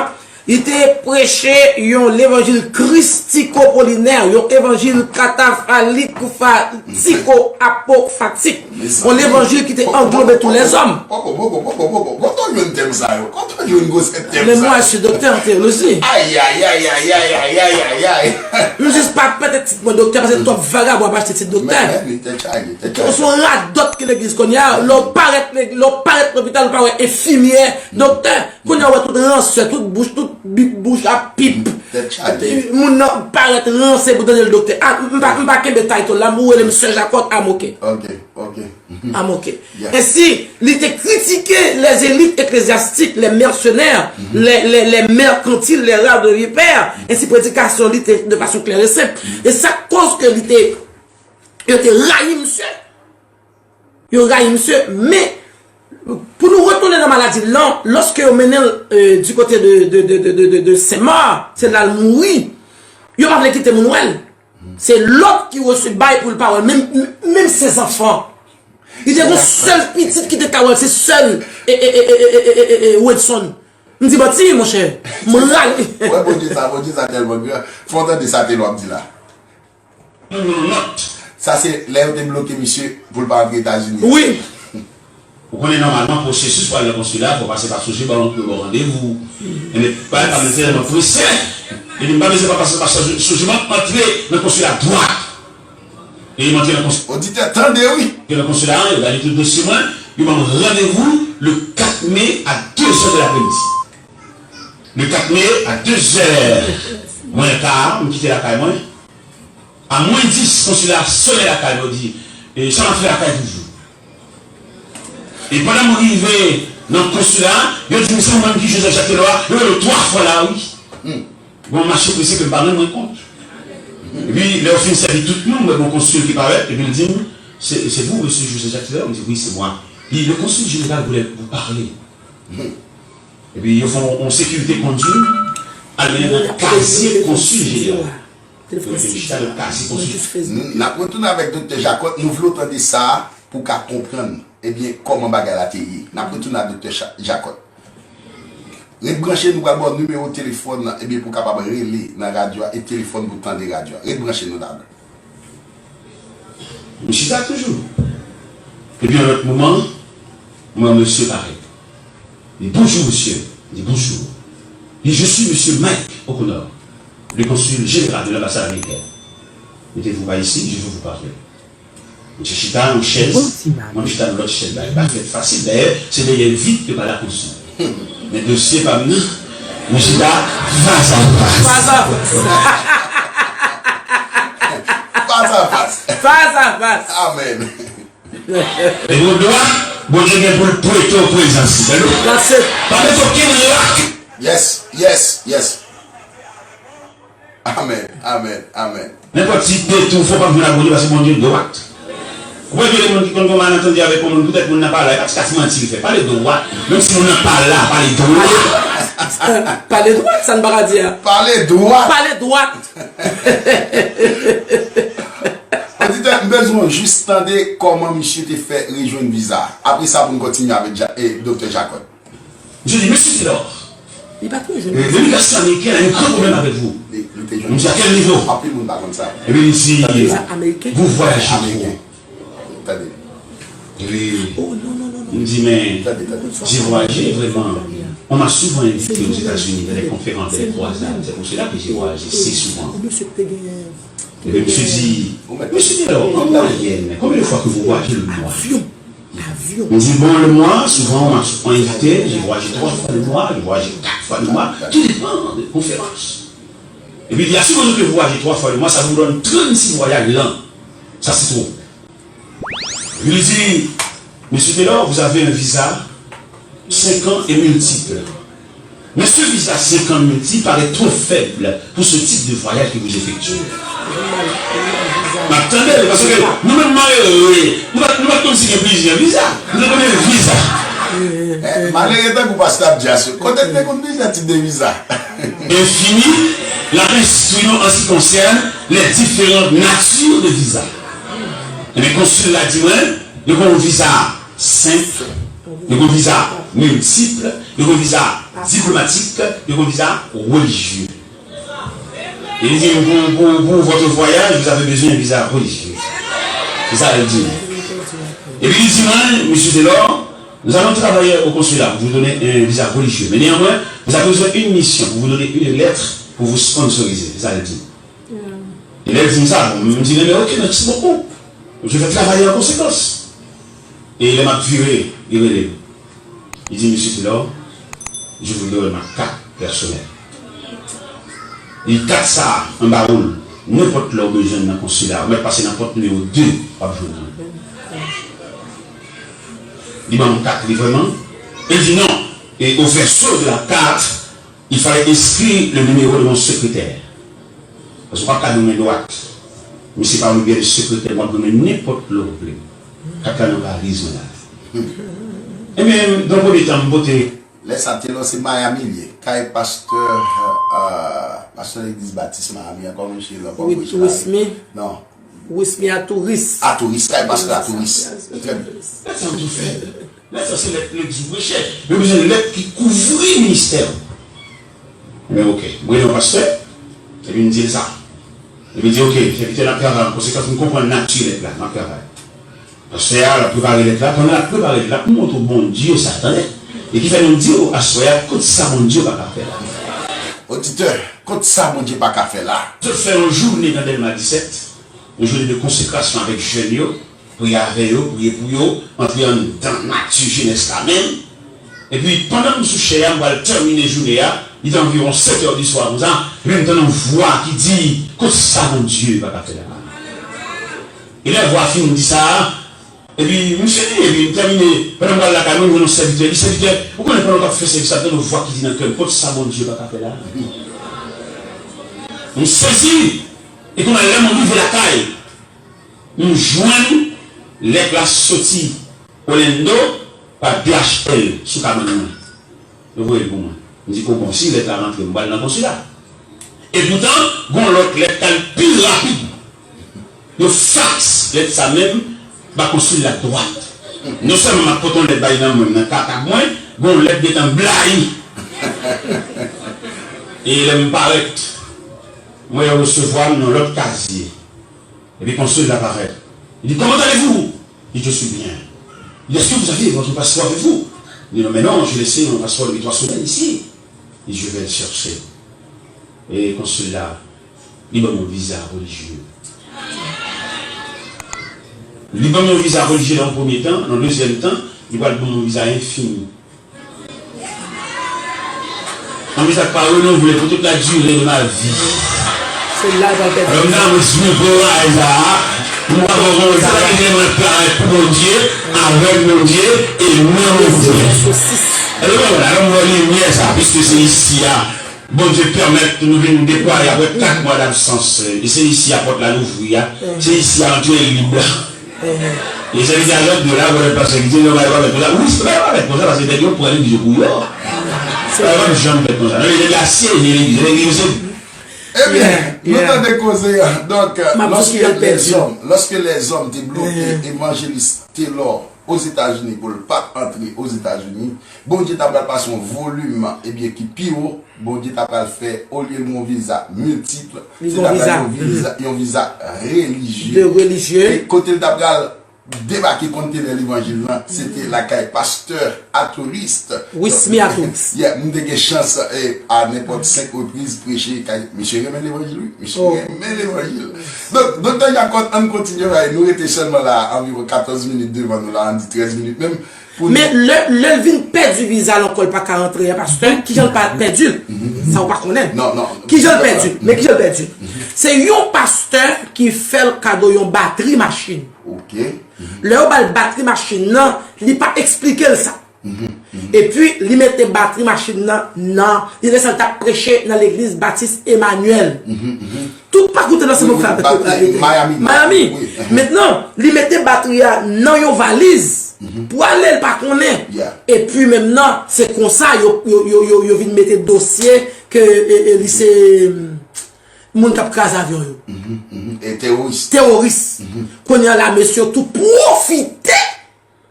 li te preche yon levanjil kristikopolinè, yon evanjil katafalik, fa-, tiko-apofatik. Yon levanjil ki te anglobe tou lèzòm. Poko, poko, poko, poko. Kote w jwenn tèm sa yo? Kote w jwenn gwosè tèm sa yo? Men mwen, je suis docteur en théologie. Ay, ay, ay. M jis pa mete tit mwen doktè paske twòp vagabon ap achte tit doktè. Men, men, men, tèt chaje, tèt chaje. Ou se yon radòt ki legliz kounye a, lè w parèt, lè w parèt lopital, ou pa wè enfimyè, doktè. Kounye a, ou wè tout ransè, tout bouch, tout bip, bouch ap pip. Tèt chaje. Moun nan parèt ranse pou tande l doktè. A, m pa, m pa kenbe title la, m ou rele m Sè Jakòt, I'm ok. Ok, ok. I'm ok. Ensi, li te kritike les élites ecclésiastiques, les mercenaires, les, les, les mercantiles, les râves de vipères. Ensi, predikasyon li te de fason klè e senp. E sa k koz ke li te, yo te rayi misye. Yo rayi misye, men pou nou retounen nan maladi l lan, lòske yo mennen l, euh, du côté de, de, de Saint-Marc, se la l mouri. Yo pa vle kite moun wè l. Se lòt ki resevwa l pou l pa wè l. Menm, menm sèzanfan. Li te gon sèl pitit ki te ka wè l, se sèl, e, e, Wedson. M di manti, monchè. M rale. Wè, Bondye sa, Bondye sa tèlman gran. Fò w tande sa Telò ap di la. Sa se lè yo te bloke misye pou l pa antre Etazini. Wi. Ou konnen nòmalman pwosesis pou al nan konsila, fò w pase pa Sogebank, yo ba w randevou. Enben, bagay pa menm tèlman prese. Epi m pa bezwen pa pase pa Soge-, Sogebank, antre nan konsila dwat. E m antre nan konsila. Oditè, tande wi. Antre nan konsila an, yo gade tout dosye mwen, yo ban m randevou le quatre mai à deux heures de l'après-midi. Le quatre mai à deux heures mwens ka, m kite lakay mwen. A mwens dis, konsila sonnen lakay mwen, yo di, e, sa n ap fè lakay toujou. E pandan m rive nan konsila, yo di m se ou menm ki Joseph Jacques Telor a, yo rele w twa fwa la, wi. Bon, m mache prese ke m pa rann mwen kont. Epi, lè yo fin sèvi tout moun, m wè gon konsil ki parèt, epi l di m, c'est, c'est vous, monsieur Joseph Jacques Telor? M di, oui, c'est moi. Li di, le consul général voulait vous parler. Epi yo fè yon, yon sekirite kondui, al mennen nan kazye konsil jeneral. Yo te chita nan kazye konsil. N, n ap retounen avèk Doktè Jacot, nou vle w tande sa a pou w ka konprann, ebyen, kòman bagay la te ye. N ap retounen ak Doktè Cha-, Jacot. Ret branche, nou pral ba w nimewo telefòn nan, ebyen, pou w kapab rele nan radyo a, e telefòn pou w tande radyo a. Ret branche nou la. M chita toujou. Epi, yon lòt moman, m wè mesye parèt. Li di, bonjour, monsieur. M di, bonjour. Li di, je suis monsieur Mike O'Connor, le consul général de l'ambassade américaine. Mettez-vous par ici, je veux vous parler. Mesye chita nan chèz, mwen chita nan lòt chèz la. E pa fèt fasil, dayè, se dèyè vit yo pale ak konsil. Men dosye pa m nan, mwen chita fas a fas. Fas a fas. Fas a fas. Fas a fas. Amèn. E nou dwa, Bondye gen pou l prete w prezans li. Tande w? Pa mete okenn lak. Yes, yes, yes. Amèn, amèn, amèn. Nenpòt ti detounen, fò w pa vin ak Bondye, paske Bondye dwat. Ou pa vye moun ki konn gen malantandi avèk yon moun, poutèt moun nan pa la, e pa ti kati manti li fè. Pale dwat. Menm si moun nan pa la, pale dwat. Pale dwat, sa n pa ka di a. Pale dwat. Pale dwat. Oditè, m bezwen jis tande kòman misye te fè rejwenn viza. Apre sa, pou n kontinye avèk Ja- e, Doktè Jacob. Je dis, Monsieur Taylor, Li pa t rejwenn. euh, l'immigration américaine a un grand problème avec vous. Li, li te Je jwenn. dis, à quel niveau? Anpil moun pa konn sa. Eh bien, il dit, Viza ameriken. Vous voyagez trop. Ameriken. Tande. Oui. Oh, non, non, non, Il non. me dit, mais Tande, tande. j'ai voyagé vraiment. On m'a souvent invité aux États-unis dans des conférences, dans des croisades. C'est pour cela que j'ai voyagé si souvent. Ou mesye te genyen. Et puis, je me suis dit, Vous mettez- Monsieur Taylor, en moyenne, combien de fois que vous voyagez le mois? Avyon. Avyon. Il me dit, bon, le mois, souvent, on m'a souvent invité, j'ai voyagé trois fois le mois, j'ai voyagé quatre fois le mois, tout dépend des conférences. Et puis, il dit, à supposer que vous voyagez trois fois le mois, ça vous donne trente-six voyages l'an. Ça, c'est trop. Je lui dis, Monsieur Taylor, vous avez un visa cinq ans et multiple. Mais ce visa cinq ans multiple paraît trop faible pour ce type de voyage que vous effectuez. M ap tande l, paske nou menm malere, nou pa, nou pa konn si gen plizyè viza. Nou konnen viza. Eh, malere tankou pastè ap di a sou. Kote n te konn plizyè tip de viza? Infini, l ap enstwi nou an ce qui concerne les différentes natures de visa. Ebyen, konsil la di mwen, yo gen yon viza senp, yo gen yon viza miltip, yo gen yon viza diplomatik, yo gen yon viza relijye. E li di m, pour, pour, pour votre voyage, vous avez besoin d'un visa religieux. Se sa l di m. Epi li di mwen, Monsieur Taylor, nous allons travailler au consulat pour vous donner un visa religieux. Mais néanmoins, vous avez besoin d'une mission pour vous donner une lettre pour vous sponsoriser. Se sa l di m. E lè l di m sa, bon, m di, mais ok, merci beaucoup. Je vais travailler en conséquence. E lè m ap vire, li rele m. Li di, Monsieur Taylor, je vous donne ma carte personnelle. Li di, kat sa a, anba ou l, nenpòt lè ou bezwen m nan konsila, ou mèt pase nan pòt nimewo de, w ap jwenn mwen. Li ban m kat li vrèman. E li di, non, et au verso de la carte, il fallait inscrire le numéro de mon secrétaire. Paske w p ap ka jwenn mwen dwat. Misye pa yon byen sekretè, w ap jwenn mwen nenpòt lè w vle. Kat la nan valiz mwen la. Ebyen, nan premye tan, m pote. Lè sa te lò se Miami l ye. Kay pastè, euh, pastè legliz batis Miami an, kòman misye lò pa Wismi. Non. Wismi a touris. A touris, kay pastè a touris. Lèt sa m tou fè. Lèt sa se lèt legliz ou preche. Yo bezwen lèt ki kouvri ministè w. Men ok, m rele yon pastè, epi m di l sa. Epi l di, ok, sèvitè, n ap travay an konsekans, m konprann nati lèt la, n ap travay. Pastè a, l ap prepare lèt la, pandan l ap prepare lèt la, pou montre w Bondye sa, tande. E ki fè nou di w aswè a, kote sa Bondye pa ka fè la. Oditè, kote sa Bondye pa ka fè la. Sot fè yon jounen nan Dèlma disèt, yon jounen de konsekrasyon avèk jèn yo, priye avè yo, priye pou yo, antre anndan nati jenès la menm. Epi, pandan m sou chè a, m pral tèmine jounen an, li te anviwon sèt è di swa konsa, epi m tande yon vwa ki di, kote sa Bondye pa ka fè la. E lè vwa fin di sa, epi m fini, epi m tèmine, pandan m pral lakay mwen, m jwenn yon sèvitè, li, sèvitè, ou konnen pandan w t ap fè sèvis la, m tande yon vwa ki di nan kè m, kote sa Bondye pa ka fè la. M sezi, e kounye a lè m rive lakay, m jwenn lèt la soti Orlando pa D H L sou kabann mwen. Yo voye l pou mwen. M di, o bon, si lèt la rantre, m pral nan konsila. Epoutan, gon lòt lèt k al pi rapid. Yo faks lèt sa menm ba konsil la dwat. Non sèlman m ap pote yon lèt ba li nan men m, nan katab mwen, gon lèt gentan blayi. E lè m parèt, m wè yo resevwa m nan lòt kazye. Epi konsil la parèt. Li di, comment allez-vous? Li di, je suis bien. Li di, est-ce que vous avez votre passeport avec vous? Li di, non, mais non, j'ai laissé mon passeport depuis trois semaines ici. Li di, je vais le chercher. E konsil la, li ban m yon viza relijye. Li ban m yon viza relijye nan yon premye tan, nan dezyèm tan, li pral ban m yon viza enfini. Yon viza k pa renouvle pour toute la durée de ma vie. Se la l pral pèdi. Alò, m ta mwen di mwen pou bagay sa a, m pa konn sa ki gen mwen parèt pou Bondye, avèk Bondye, e nan Bondye. Alò, mwen la, mwen wè limyè sa, piske se isi a, Bondye pèmèt nou vin deplwaye apre kat mwa dabsans, e se isi a pòt la louvri a, se isi a antre lib la. Legliz a lòd yo la, wè pastè ki di yo pa fè konsa. Wi, se pa fè konsa, paske nèg yo pran legliz yo pou yo. Sa pa janm fèt konsa. Non, legliz la siyeje legliz. Legliz yo se Ebyen, nou tande koze a. Donk, lorsque les hommes, lorsque les hommes te bloke evanjelis Taylor Ozetazini pou l pa t antre Ozetazini, Bondye ta pral pase yon volim, ebyen, ki pi wo. Bondye ta pral fè, olye l yon viza miltip, li ta pral yon viza, yon viza relijye. E kote l ta pral debake kontenè levanjil lan, se te lakay pastè Atorist. Wismy Atorist. Yeah, m te gen chans, eh, a nenpòt senk repriz preche kay misye. Renmen levanjil, wi. Misye renmen levanjil. Donk, Doktè Jacot, ann kontinye, bay, nou rete sèlman la anviwon katòz minit devan nou la, ann di trèz minit menm. Men lè, lè l vin pèdi viza l ankò, l pa ka rantre a, pastè, kijan l pa pèdi l? Sa ou pa konnen. Kijan l pèdi l? Men kijan l pèdi l? Se yon pastè ki fè l kado yon batri machin. Lè yo ba l batri machin nan, li pa eksplike l sa. Epi, li mete batri machin nan nan, li te sa l t ap preche nan legliz Batis Emanyèl. Tout pa koute nan se mwen k fè avèk yo. Miami. Miami. Mentnan, li mete batri a nan yon valiz pou ale, l pa konnen. Epi menm nan, se konsa yo, yo, yo, yo, yo vin mete dosye ke e, e, li se mm, moun k ap kraze avyon yo. E teworis. Teworis. Kounye a la, mesye yo tou pwofite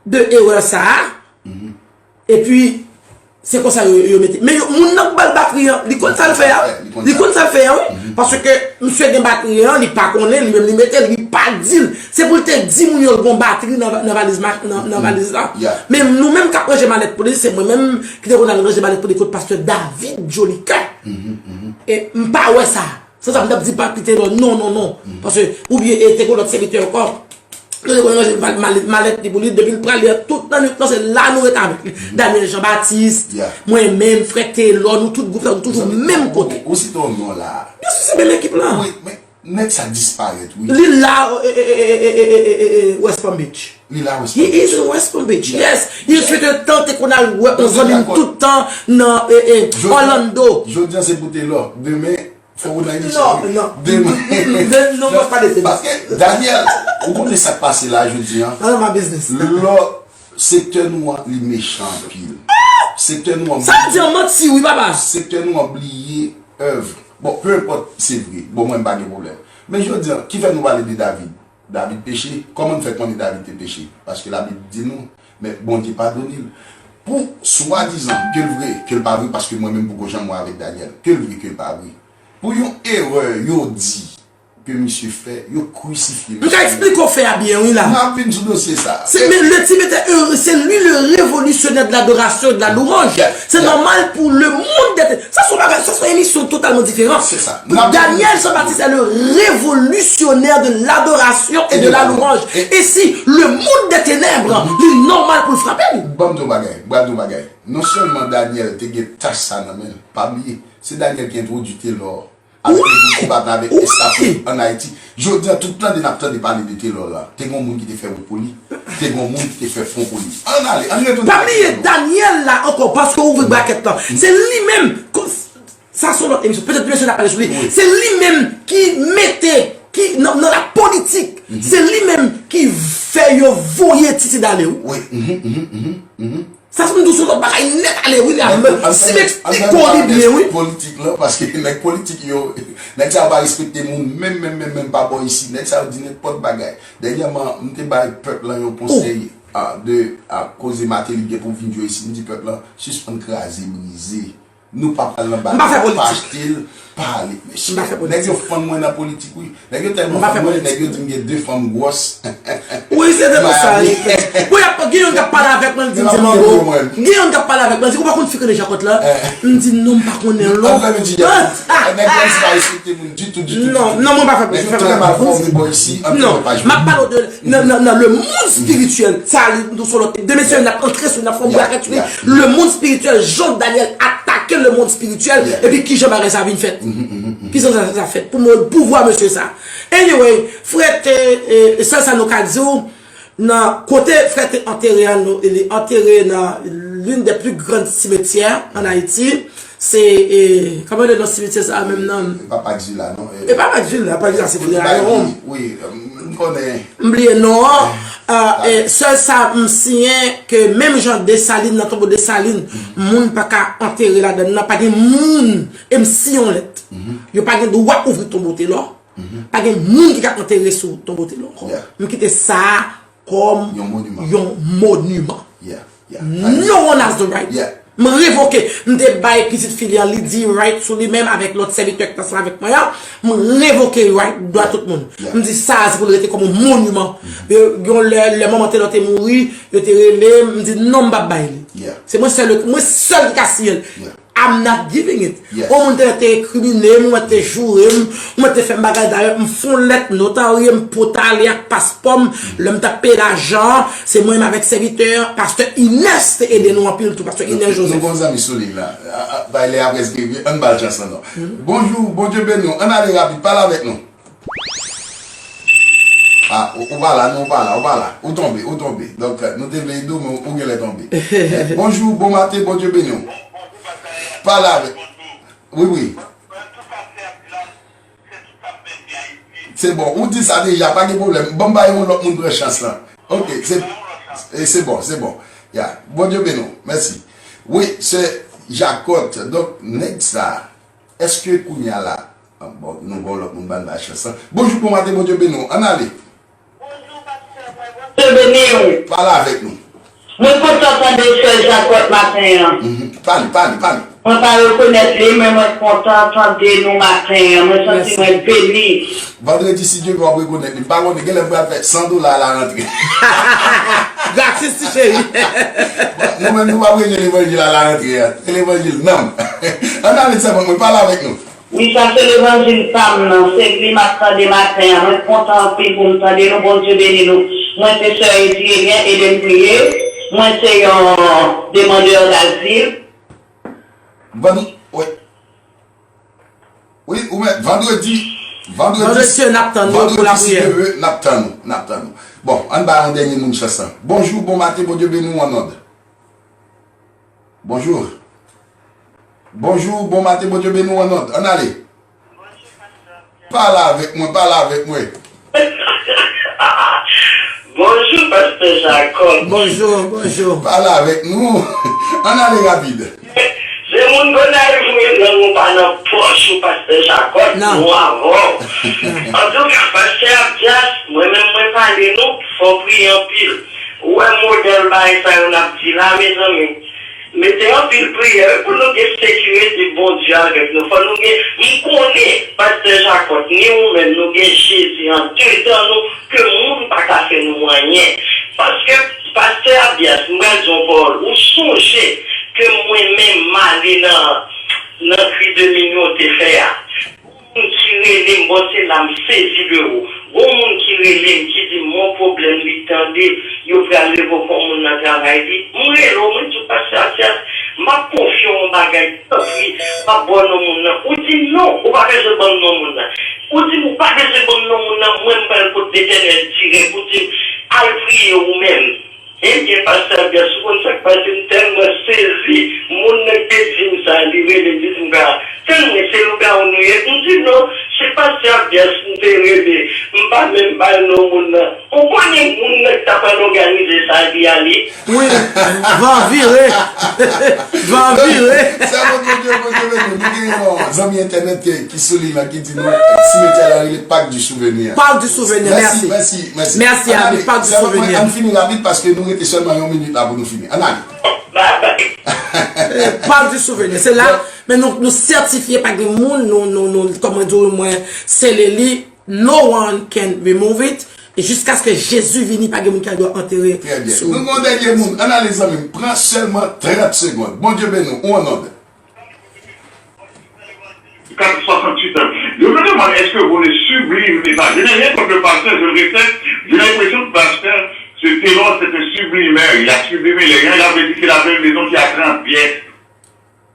de erè sa a. Epi, se konsa yo, yo mete. Men yo, moun nan k ba l batri an, li konn sa l fè a. Li konn sa l fè a, wi. Paske misye gen batri an, li pa konnen, li menm li mete l, li pa di l. Se pou l te di moun yo l gon batri nan, nan valiz, nan, nan valiz la. Men nou menm k ap ranje malèt pou li, se mwen menm ki te konn al ranje malèt pou li kot pastè David Jolicoeur. E m pa wè sa. San sa m t ap di pa kite lò, non, non, non. Paske, oubyen, e te gon lòt sèvitè ankò. Nou te konn ranje malèt li pou li, depi l prale a, tout lannwit lan, se la nou rete avèk li. Daniel Jean Baptiste, mwen menm, frè Telò, nou tout gwoup la, nou toujou menm kote. Ou site yon non la. Byen si, se menm ekip lan. Wi, men nèg sa disparèt, wi. Li la, e, e, e, West Palm Beach. Li la West Palm Beach. He is in West Palm Beach, yes. He is with the tan te konn al wè yon zanmi m tout tan nan, e, e, Orlando. Jodi a se pou Telò. Demen, Fò ou nan emisyon wi. Non, non. Demen. Non, mwen pa de. Paske, Daniel, ou konnen sa k pase la jodi a? None of my business. Lò, sektè nou an, li mechan anpil. Sektè nou an. Sa di an manti wi, papa. Sektè nou an bliye èv. Bon, peu importe, se vre. Bon, mwen, m pa gen pwoblèm. Men jodi a, ki fè nou pale de David? David peche. Kòman n fè konnen David te peche? Paske Labib di nou, men Bondye padone l. Pou swadizan, ke l vre, ke l pa vre, paske mwen menm poko janm wè avèk Daniel, ke l vre, ke l pa vre. Pou yon erè yo di ke misye fè, yo krisifye misye. M ka eksplike w fè a byen wi la. M ap vin sou dosye sa. Se, men le titre était heureux, c'est lui le révolutionnaire de l'adoration et de la louange. Se nòmal pou le monde d'être Sa se yon bagay, sa se yon emisyon totalman diferan. Se sa. Daniel Jean-Baptiste est le révolutionnaire de l'adoration et de la louange. Et si le monde des ténèbres, li nòmal pou l frape l. Ban m di w bagay, ban m di w bagay. Non sèlman Daniel te gen tach sa nan men l, pa bliye, se Daniel ki entwodui Telò avèk legliz Shabbat la, avèk estaf li ann Ayiti. Jodi a, tout tande n ap tande pale de Telò la. Te gen yon moun ki te fè wout pou li. Te gen yon moun ki te fè pon pou li. Ann ale, ann retounen. Pa bliye Daniel la ankò, paske w ouvri brakèt lan. Se li menm, sa se yon lòt emisyon, petèt mesye n ap pale sou li. Se li menm ki mete, ki nan, nan la politik, se li menm ki fè yo voye Titid ale wi. Sa se m di w se yon lòt bagay nèt ale wi la. Si m eksplike w li byen wi. Politik lan, paske nèg politik yo, nèg sa yo pa respekte moun menm, menm, menm, menm pa bò isi. Nèg sa yo di nenpòt bagay. Dènyèman, m te bay pèp lan yon konsèy a, de, a, koze Martelly gen pou vin jwe isi. M di pèp lan, sispann kraze brize. Nou pa pral nan batay, pa achte l, pa ale. Mesye, nèg yo fann mwen nan politik wi. Nèg yo tèlman fann mwen, nèg yo di m gen de fanm gwòs. Wi, se de sa li. Wi, ap, gen youn k ap pale avèk mwen, li di m se manbo. Gen youn k ap pale avèk mwen, li di ou pa konn fi k rele Jakòt la? M di non, m pa konnen l non. Nèg yo pa respekte moun ditou, ditou. Non, non, mwen pa fè politik. Nèg yo trè mal fòme bò isi. Non, m ap pale w de nan, nan, nan le monde spirituel. Sa, li, nou sou lòt. Demen se n ap antre sou, n ap fè yon brakèt sou li. Le monde spirituel, jan Daniel atake le monde spirituel, epi kijan bagay sa vin fèt. Kijan sa, sa fèt pou mwen, pouvwa mesye sa. Anyway, frè te, e, e sèl sa nou ka di w, nan kote frè te antere a, nou, li antere nan l'une des plus grandes cimetières en Haïti. Se, e, kòman rele non simityè sa a menm nan? E pa Parkville la, non? E pa Parkville la, Parkville la se Florida. Wi, m konnen. M bliye non an. Ah, eh, sèl sa m siyen ke menm jan Desalin, nan tonbo Desalin, moun pa ka antere ladan nan, pa gen moun, e m siyen yon lèt. Yo pa gen dwa ouvri tonbo Telò. Pa gen moun ki ka antere sou tonbo Telò ankò. M kite sa a kòm yon moniman. No one has the right. M revoke, m te bay pitit fi li an, li di right sou li menm avèk lòt sèvitè ki t ansanm avèk mwen an, m revoke right, dwa tout moun. M di sa a se pou l rete kòm yon moniman. Yon lè, lè manman Telò te mouri, yo te rele m, m di non, m p ap bay li. Se mwen sèl, mwen sèl ki ka siyen l. I'm not giving it. Yon moun te, te enkrimine m, ou mèt te joure m, ou mèt te fè m bagay. Dayè, m fè yon lèt notarye, m pote ale ak paspò m. Lè m t ap peye lajan an, se mwen menm avèk sèvitè pastè Inès te ede nou anpil tou, pastè Inès Joseph. Nou gon zanmi sou liy la. Bay lè a prèske rive, ann ba l chans lan non. Bonjou, Bondye beni w. Ann ale rapid, pale avèk nou. Ah, ou, ou pa la, non, ou pa la, ou pa la. Ou tonbe, ou tonbe. Donk, nou te vle ede w, men ou genlè tonbe. Bonjou, bon maten, Bondye beni w. Pale avèk. Wi, wi. Se bon, ou di sa deja, pa gen pwoblèm. Ban m bay yon lòt moun pran chans lan. Ok, se, e se bon, se bon. Ya, Bondye beni w. Mèsi. Wi, sè Jakòt, donk, nèg sa, èske kounye a la, ah, bon, nou ba yon lòt moun ban bay chans lan. Bonjou, bon maten, Bondye beni w. Ann ale. Bonjou, pastè mwen, Bondye beni w. Pale avèk nou. Mwen kontan tande sè Jakòt maten an. Mhm. Pale, pale, pale. Mwen pa rekonèt li, men mwen kontan tande nou maten an. Mwen santi mwen beni. Vandredi, si Dye vle, w ap rekonèt li. M pa konnen, genlè m pral fè san dola a la rantre. Gratis, ti cheri. Mwen menm, nou p ap rejwenn levanjil a la rantre a. Se levanjil nanm. Ann ale sèvant mwen, pale avèk nou. Wi, sa se levanjil pa m nan. Se li m ap tande maten an. Mwen kontan anpil pou m tande nou. Bondye beni nou. Mwen se sè Etielien, ede m priye. Mwen se yon demandè dazil. Ban nou, wi. Wi, ou mèt, vandredi, vandredi, vandredi, si Dye vle, n ap tann nou, n ap tann nou, n ap tann nou. Bon, ann ba yon dènye moun chans lan. Bonjou, bon maten, Bondye beni w an nòd. Bonjou. Bonjou, bon maten, Bondye beni w an nòd. Ann ale. Pale avèk mwen, pale avèk mwen. Bonjou, pastè Jakòb. Bonjou, bonjou. Pale avèk nou. Ann ale rapid. Se moun Gonayiv ou ye, lang ou pa nan pòch ou, pastè Jakòb, non, nou avè w. Antouka, pastè Abdias, mwen menm mwen pale nou, fò w priye anpil. Ou wè modèl bagay sa yo n ap di la, mezanmi. Mete anpil priyè wi pou nou gen sekirite Bondye avèk nou. Fò nou gen, m konnen, pastè Jakòb, ni ou menm, nou gen Jezi andedan nou, ke moun pa ka fè nou anyen. Paske, pastè Abias, m pral di yon pawòl. Ou sonje ke mwen menm m ale nan, nan kri de minyon te fè a. Gon moun ki rele m, bon, se la m sezi de ou. Gon moun ki rele m, ki di m yon pwoblèm li tande, yo pral revoke yon moun nan travay li. M rele w, mwen di w, pastè Abias, m ap konfye w yon bagay, tanpri, m ap ba w non moun nan. Ou di m non, ou pa bezwen ban m non moun nan. Ou di m ou pa bezwen ban m non moun nan, mwen m pral kot Letènèl dirèk, ou di m al priye ou menm. Ebyen, pastè Abias, ou konn sa k pase, m tèlman sezi, moun nan ki te di m sa, li rele m, li di m, "Gad, tann mwen, se lougawou nou ye?" M di, "Non, se pastè Abias m te rele, m pa menm ba l non moun nan." Ou konnen moun nan ki ta pral òganize sa, li ale. Wi, van vire. Van vire. Sèvant Bondye, Bondye beni w. Nou gen yon zanmi entènèt ki, ki sou liy la, ki di nou, simetyè la rele Parc du Souvenir. Parc du Souvenir, mèsi. Mèsi, mèsi, mèsi. Mèsi, Abi, Parc du Souvenir. Ann fini rapid paske nou rete sèlman yon minit la pou nou fini. Ann ale. Eh, Parc du Souvenir. Se la, men nou, nou sètifye pa gen moun, nou, nou, nou, kòman di w, mwen, sele li. No one can remove it. E jiskaske Jezi vini, pa gen moun ki gen dwa antere. Trè byen. Nou gen yon dènye moun. Ann ale, zanmi m. Pran sèlman trant segonn. Bondye beni w. Ou an nòd. Quatre, soixante-huit ans. Je me demande, est-ce que vous ne sublimez pas? Je n'ai rien contre le pasteur, je le respecte. J'ai l'impression que le pasteur, c'est Telor, c'est un sublimeur. Il a sublimé les gens, il avait dit qu'il avait une maison qui a trente pièces.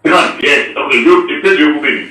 Trente pièces. Ok, Dieu, que Dieu vous bénisse.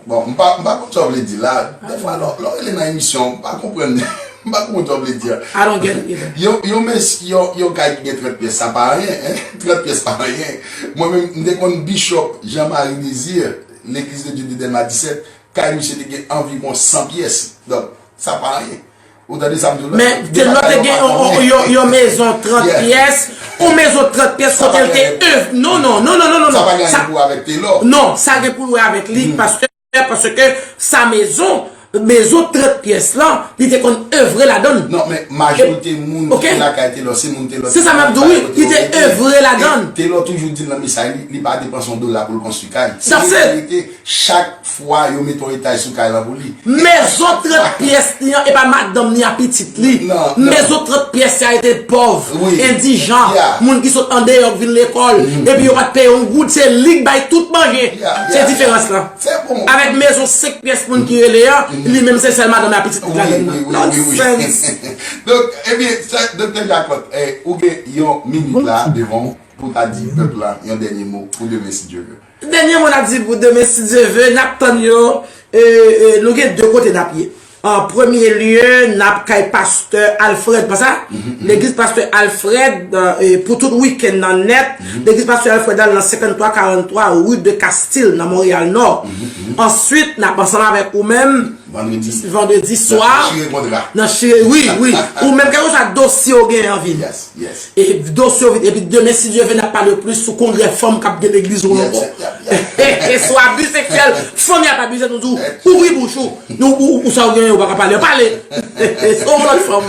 Bon, m pa, m pa konn sa w vle di la. Dèfwa, lè, lè w rele nan emisyon, m pa konprann. M pa konprann sa w vle di a. I don't get it either. Yon, yon mes-, yon, yon kay ki gen trant pyès, sa pa anyen, hein? Trant pyès pa anyen. Mwen menm, m te konn Bishop Jean Marie Désir, Legliz de Dye de Dèlma disèt, kay misye te gen anviwon san pyès. Donk, sa pa anyen. Ou tande sa m di w la? Men Telò te gen yon, yon, yon, yon mezon trant pyès, yon mezon trant pyès kote l te ev-, non, non, non, non, non, non, non. Sa pa gen anyen pou wè avèk Telò. Non, sa gen pou l wè avèk li, paske, paske sa mezon, mezon trant pyès lan, li te konn evre ladan l. Non, men majorite moun ki te lakay Telò, se moun Telò te konn ba yo te rele. Evre ladan l. Telò toujou di l nan mesaj li, li pa depanse yon dola pou l konstwi kay. Sa se verite. Chak fwa yo mete yon etaj sou kay lan pou li. Mezon trant pyès li an, e pa madanm li a pitit li. Mezon trant pyès sa rete pòv, endijan, moun ki sot andeyò k vin lekòl, epi yo pa t peye yon goud, se li k bay tout manje. Se diferans lan. Avèk mezon senk pyès moun ki rele an, li menm se sèl madanm li a pitit li ladan l. Nonsens. Donk, ebyen, Doktè Jacot, ou gen yon minit la devan w pou w ta di pèp la yon dènye mo pou demen, si Dye vle. Dènye mo n ap di pou demen, si Dye vle, n ap tann yo. E, e, nou gen de kote n ap ye. An premye lye, n ap kay pastè Alfred, pa sa? Legliz pastè Alfred, e, pou tout wikenn nan nèt. Legliz pastè Alfred al nan senkanntwa karanntwa rue de Castille, nan Monreyal Nò. Answit, n ap ansanm avèk ou menm, vandredi swa, nan chire kontra. Nan chire, wi, wi. Ou menm, kèlkeswa dosye w genyen an, vin. E dosye w vin, epi demen, si Dye vle, n ap pale plis sou kongrè fanm k ap gen legliz ou ankò. E sou abi seksyèl, fanmi ap abize nou tou. Ouvri bouch ou. Nou, ou, ou sa w genyen, ou pa ka pale. Pale. Se yon lòt fanm.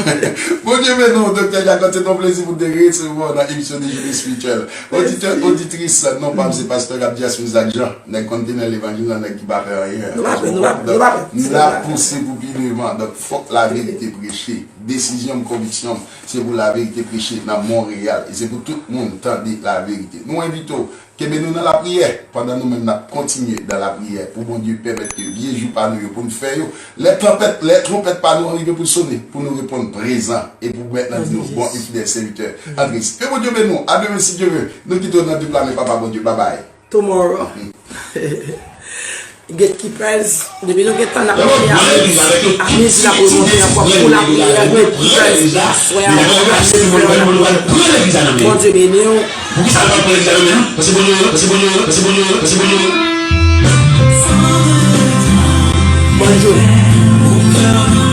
Bondye beni w, Doktè Jacot, se yon plezi pou te resevwa w nan emisyon Dejeuner Spirituel. Oditè, oditris, non pa m se pastè Gabdias Mizak Jean, nèg konn tenè levanjil lan, nèg ki pa pè anyen. Nou pa pè, nou pa pè, nou pa pè. M la pouse pou pi devan, donk fòk laverite preche. Desizyon m, konviksyon m, se pou laverite preche nan Monreyal. E se pou tout moun tande laverite. Nou envite w, kenbe nou nan lapriyè, pandan nou menm n ap kontinye dan lapriyè, pou Bondye pèmèt ke vye jou pa nou yo, pou n fè yo. Lè tanpèt, lè twonpèt pa nou an rive pou l sone, pou nou reponn prezan, e pou mèt lan di nou, bon e fidèl sèvitè, antre isit. Ke Bondye beni w. A demen, si Dye vle. Nou kite w nan dip la men Papa Bondye. Babay. Tomorrow. Gatekeepers, depi nou gen tan n ap monte a, a mezi n ap remonte ankò pou lapriyè, Gatekeepers, aswè a, Bondye beni w. Bondye.